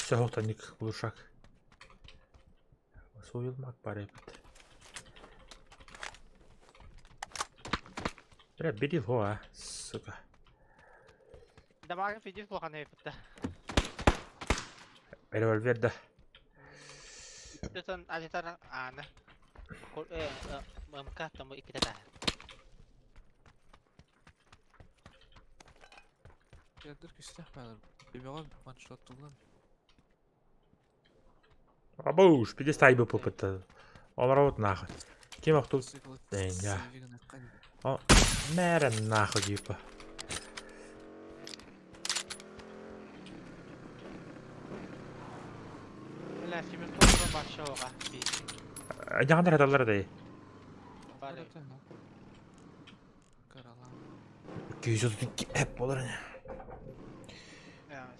Сөһөктаник булушак. Суйылмак бар эбит. Бля, бери его, а, сука. Дамагын фидис булган эптте. Револьвер да. Tutun ажитар аны. МК тому иккита да. Ядыр күстәх балар. Бибега ваншоттулар. Абуш, пиздец тайбы попытта. Олар вот нахуй. Кем охтул? Я. О, мэрэ нахуй, типа. Бля, семен тоғыз баршауға. Жағандар аталар да. Бар. Каралам. 232 эп болар.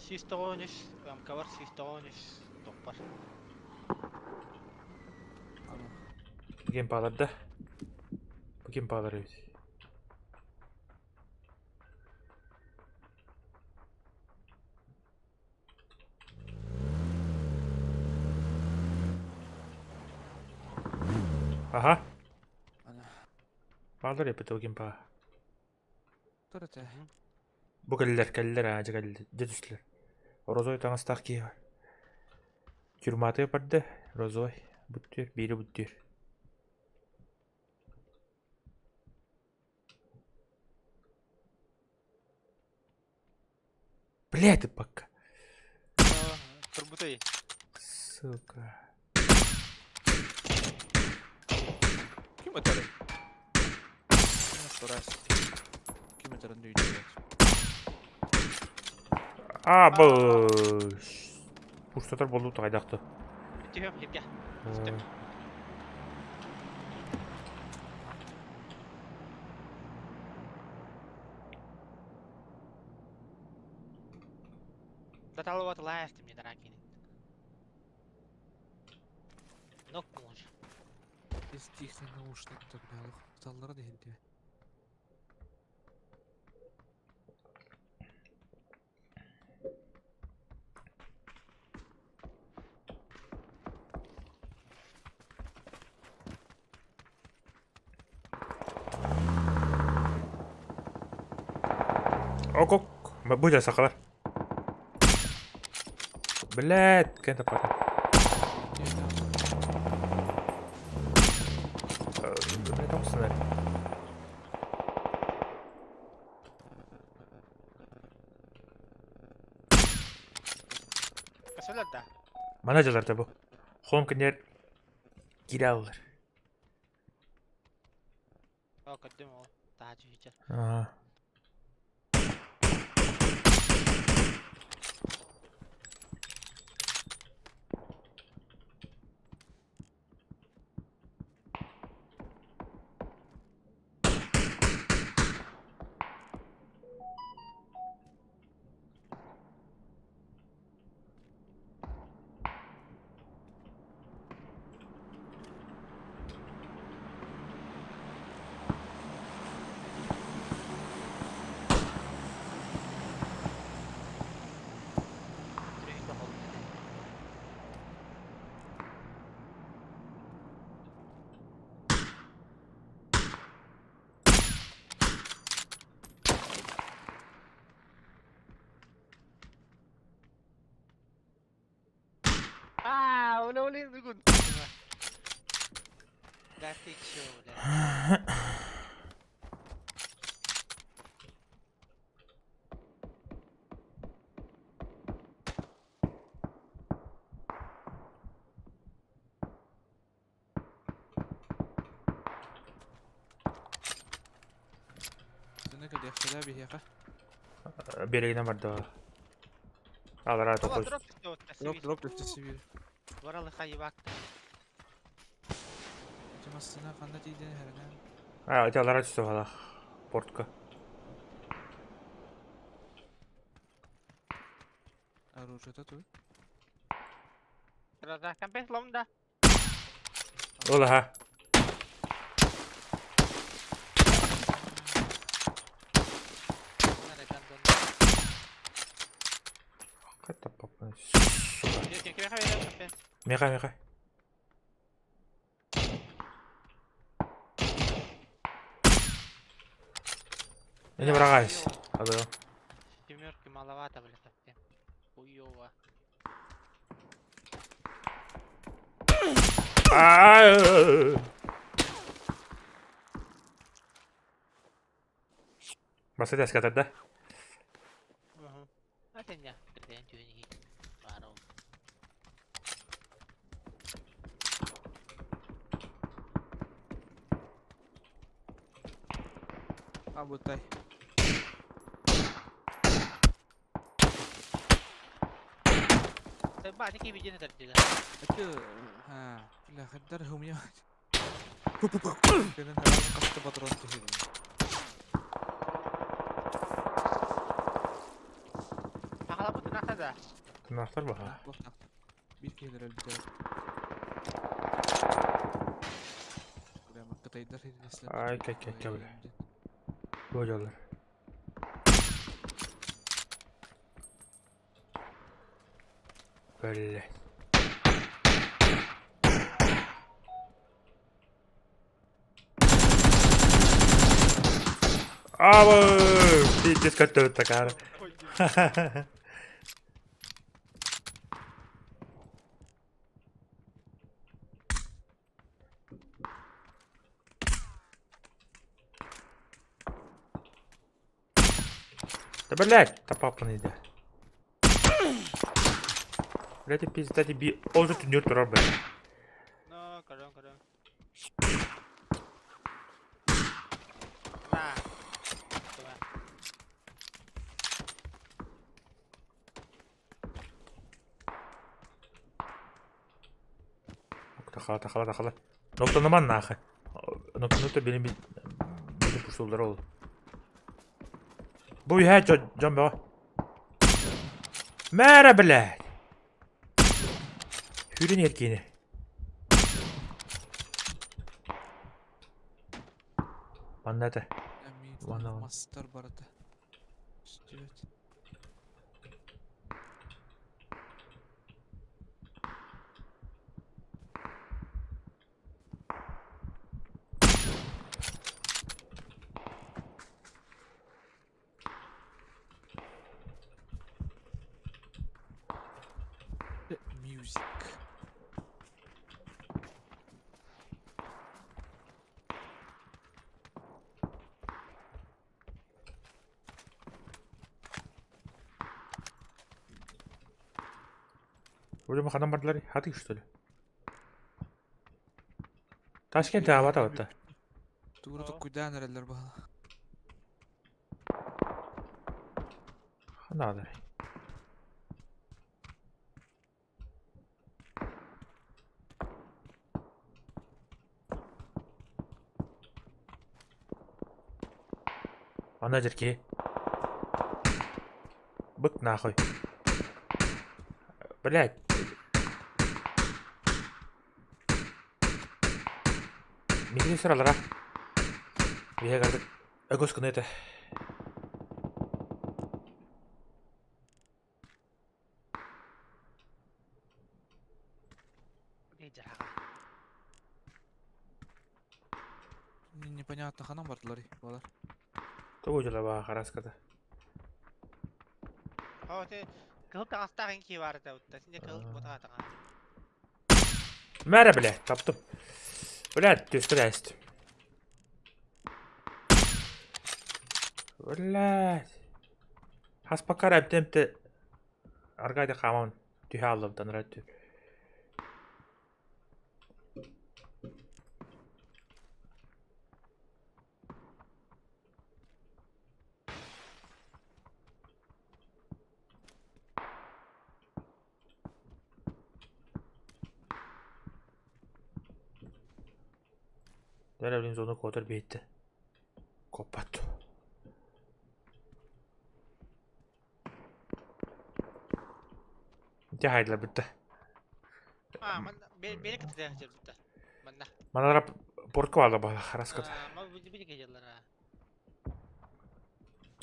Сис тоғыз, МК бар, сис тоғыз, тоқ бар. Кем палар да? Кем палар эбит? Аха. Ана. Бааллар эппит ол кимпаа. Тур этэ. Бу кэллэр, кэллэр аа, дьэ кэллэр, дьэ түстүлэр. Розой таҥастаах киһи бар. Тюрьматыгар барда, Розой, бүттүөр, биири бүттүөр. Блядь, пока. Турбутай. Сука. Ким өтөрүй? Турас. Ким өтөрүн дүйдүбэт. А, бу пустотар болду тайдакты. Түһөм хирге. Да талыват лаев ты мне дорогие. Нок муж. Истихтен наушник тогда Таллара дehildi. Ок-ок, бу сахалар. Блядь, кем таппата. Блядь, тохсунар. Косолар да. Мана дьаларда бу. Хом кинер кире аллар. О, көрдүм ол. Таһа түһүчэ. Аа. Түрүһү холбут. Аа, ола ола бүгүн. Да ты чё, бля. Сына кэлиэхтэрэ биһиэхэ. Берегинен барда. Алара О, тохос. дроп түстэ Дроп, дроп түстэ сибиир. Баралы хайыбак. Массына ханна тиийден хэрэнэн. А, ити алара түстэ халах. Портка. Оружиета туй. Рада, компес ломда. Ол аха. Надо гандон. Ката папа. Сука. Ким ким компес. Меха, меха. Не врагайся. Алло. Семерки маловато, бля, совсем. Хуёво. Аа. Баста скатар да? Угу. А ты не, ты не Барон. А бутай. Ты ба, не види на дела. Это ها لا خدرهم يا كان قصت патрон تهدي. Ахалабыт нахада. Тынахтар баха. Бир киһилэр өлбүтэ. Прямо кытайдар Ай, кай, кай, кай, бля. Божалар. Блядь. Аабы! Пиздец көттөбүт такаары. Да блять, та папа иде. Блять, пизда тебе. Ол же түнер турар блять. Но, көрөн, көрөн. На. Туга. Тахала, тахала, тахала. Ноктаныман нахы. Ноктанута benim bir bir pusulları oldu. Бу иһэ дьон бөҕө. Мээрэ блядь! Хүрүн эркиини. Манна этэ. Манна Мастар барыта. Үстүбэт. Music. Вроде ханан бардылар, хаты что ли? Ташкент аабата батта. Тугура токкуйдаан эрэллэр баһала. Ханаалар. Ана дьэркиһи. Бык нахуй. Блядь. Миигин сыралара. Биһиги өгөс гына этэ. Непонятно ханан бардылар балар. Тугу дьыла хараската. Оо, те кыһыл таҥастаах ин кии баар этэ утта. Синде кыһыл ботаға таҥа. Мэрэ, бля, таптым. Бля, түскэ дэстим. Блядь. Хаспакар әбдемте аргайды хааман түһэ аллыбытан ырат Дәрәбин зону котор бейті. Коппат. Дьэ хайдылар бүтте. А, манна бэйэ кытыда сылдьар бүтте. Манна. Манара портка баала баала хараската. Ма били кыдьаллар.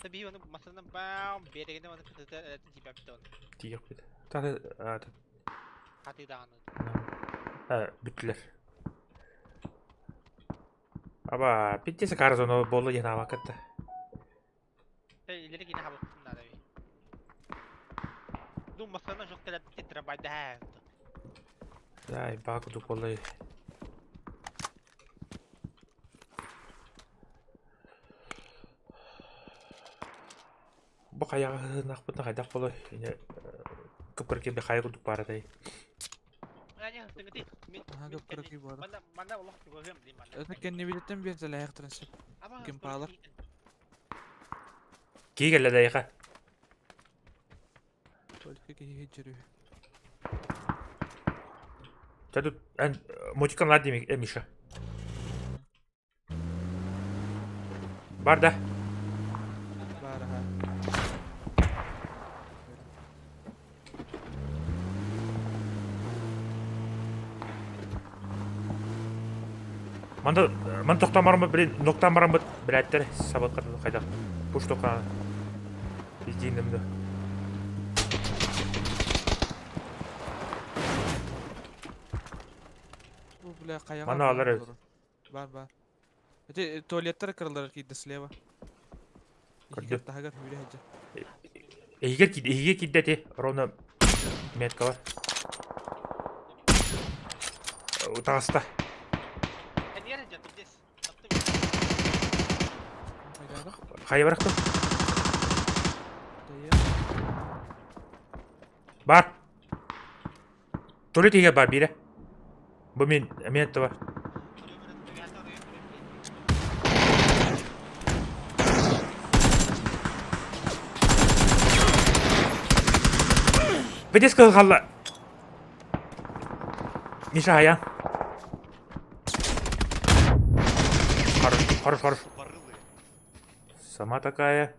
Таби оны масынан баам берегине оны кытыда тиипэптэ оны. Тиийэхпит. Таты Хатыдааны. бүттүлэр. Аба, питтесе карзоно болла диэн аабаккатта. Илери кини хабыппын наада би. Ду масынан жоқ келет тетре байда. Дай, баа курдук болла. Бу хайаҕа ыһынахпытына хайдах болой? Ine кып-кыракый хайа курдук баар этэй. Кып-кыракый баар. Это кэннибититтэн биэртэлээхтэрин сөп. Ким паалар? Кии кэллэ дайыха. Только киһи дьөрү. Чэ тут эн мультикан лаа дии Миша. Бар да. Баар аха. Манда ман тохтоон бараммыт блин нуктаан бараммыт билээттэр сабыт хайдах пуш тоқаан издиинним да. Бу бля хайаҕа Мана алар эбит. Бар бар. Эти туалеттар кырылар киирдэ слева. Көрдүм. Иһигэр таһыгар сүүрэ сылдьар. Эһигэр киирдэ, эһигэ киирдэ ити. Ровно метка бар. Таҕыста. Хайа барахтым? Бар. Туалет иһигэр бар биирэ. Бу мин мин бар. Бэдис кыһыл халла. Миша хайа. Хорош, хорош, хорош. Сама такая.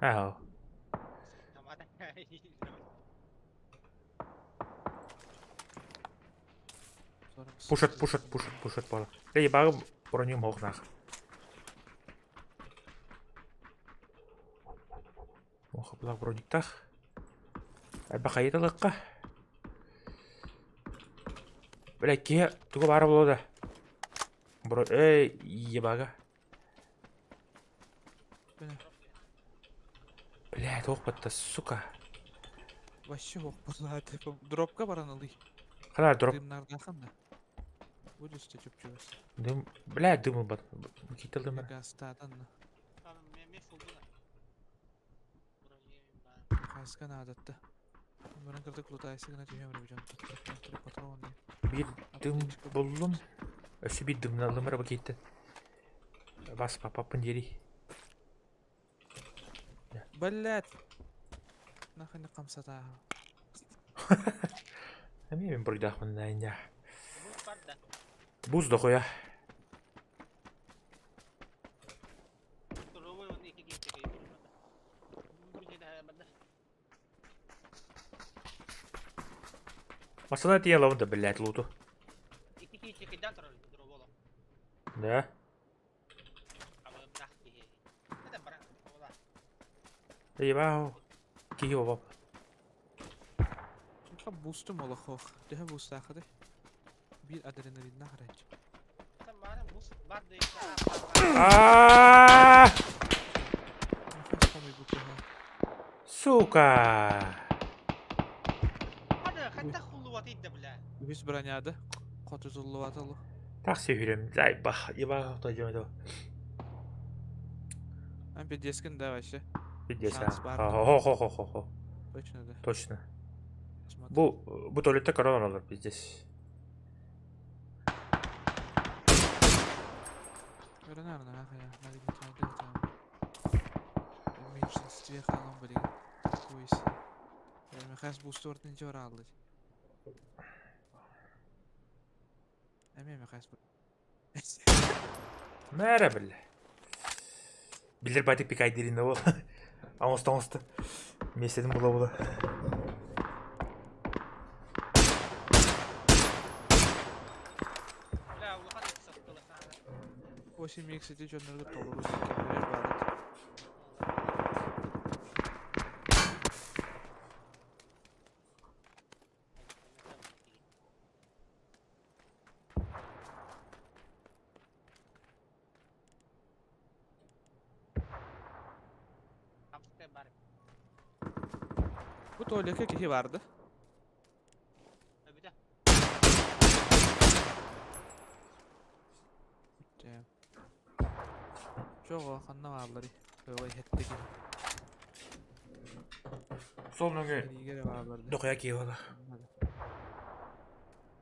Ага. Пушат, пушат, пушат, пушат бала. Эй, багым бронюм хоқнах. Охаплах брониктах. Бахайыталыкка. Бля, киһи тугу баара буолуо да. Бро, эй, ебага. Бля, туох батта, сука. Вообще ох була, типа, дропка баран ылый. Хана дроп. Дымнардахан да. Будешь ты чупчуас. Дым, бля, дым бат. Кител дым. Гастадан. Хаска наадатта. Баран кырдык лутайсы гына түһөм ребят. Патрон. Биир дым буллум. Өссө биир дымналымара бу киттен. Бас папаппын диэри. Блять. Нахуй хамсата. Эмиэ мин буруйдаахпын да Буз дохуя. Масына тиийэ ылабын да блядь луту. Да. Ебау. Киһи обап. Бустум олохох. Төһө бустаахыды? Биир адреналиннаах эрэ. А! Сука! Үһүс броняда хотутуллубатылы. Такси хүрем. Зай бах, ебах тойдом. А пиздескин да вообще. Пиздец. Шанс бар. Хо-хо-хо-хо-хо. Точно да. Точно. Смотри. Бу бу туалетте корона алар пиздец. В меньшинстве хаалан билигин. Такой Михас бустуортын дьор ааллы. Эмиэ Михас Мээрэ биллэ. Билэр байтык пикайдирин ол. Оҥосто оҥосто. Миэстэтин була-була. Восемь икс ити дьоннорго толору кэмнэрэр баар этэ. Бу туалекка киһи баар да? Чоҕо ханна баалларый? Ой, хэттэ киһи. Сол нөҥүө Эриигэр эрэ бааллар да. дохуя киһи буола.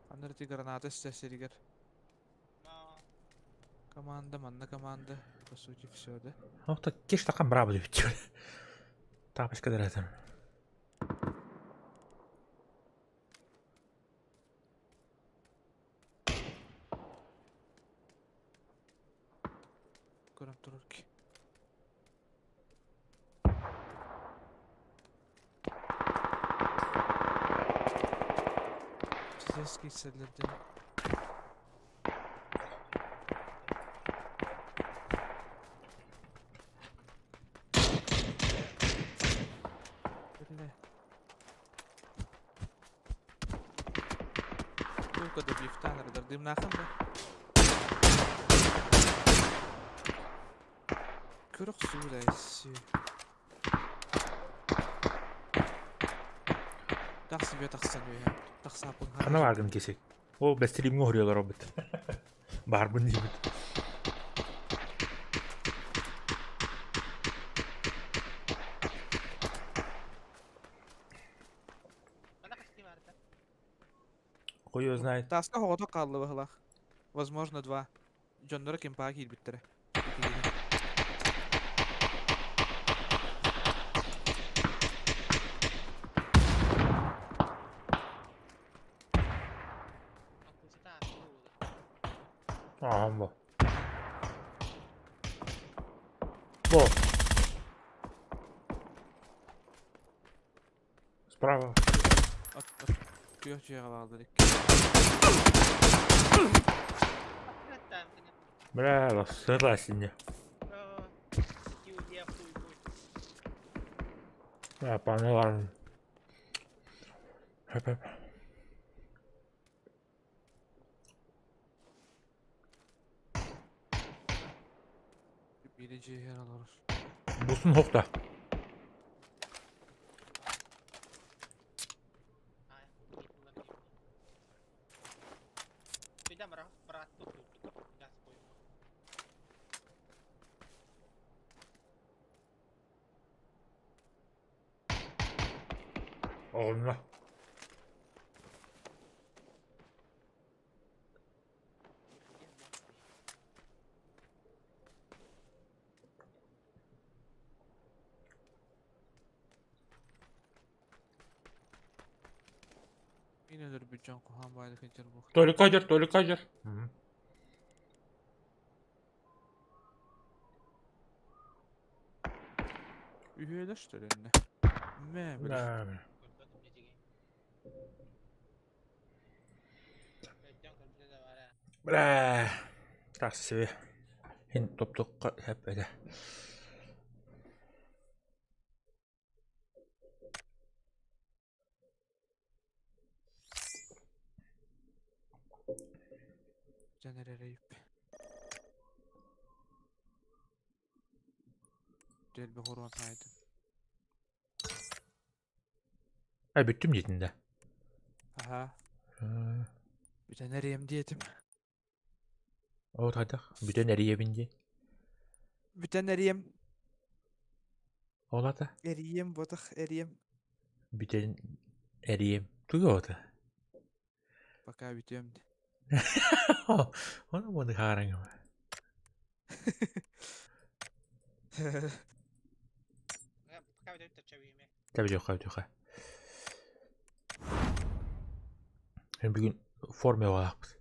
Ханна эрэ граната истэ сиригэр. Команда, манна команда. По сути, все, да? Ох, кеш тақан браво деп Тапочка дыратым. Көрөн турар ки. Пиздец киирсэллэрдин. Бля. Только добивтан радар дымнахан да. Көрөх суудай. Тахсыбе тахсан үөһэ. Тахсааппын Хана бааргын кисик. Ол бэстилиимҥэ уһуруйалар обут. Баарбын диибит. Хуй его знает. Таска оҕото хаалла быһылаах. Возможно, два. Дьонноро кимпаа киирбиттэрэ. Ааһан бо. Бо. Справа. От, от, күөх дьиэҕэ бааллар икки. Бля, сыра сине. Бля, паналар. Хэп хэп. Бири дьиэһэр олорор. Бусун хохта. Оҕунна. Мин өлөрбүт дьон куһаҕан баайдык сылдьар буолуохтаах. Толика дьэр, толика дьэр. Үһүөлэр что ли иннэ? Мэ, били. Бля, тахсыбы. Хин топтукка хэп этэ. Дьон эрэрийип. Дэлби хоруон хаайдым. Ай бүттүм диэтин да. Аха. Бүтэн эриэм диэтим. Ол хайдах? Бүтэн эрийэбин диэн. Бүтэн эриэм. Ол ата? Эриэм ботах эриэм. Бүтэн эриэм. Тугу ота? Пока бүтүөм ди. Ону маны хаараҥ. Тэбидиэххэ бүтүөххэ. Бүгүн форма оҕолаахпыт.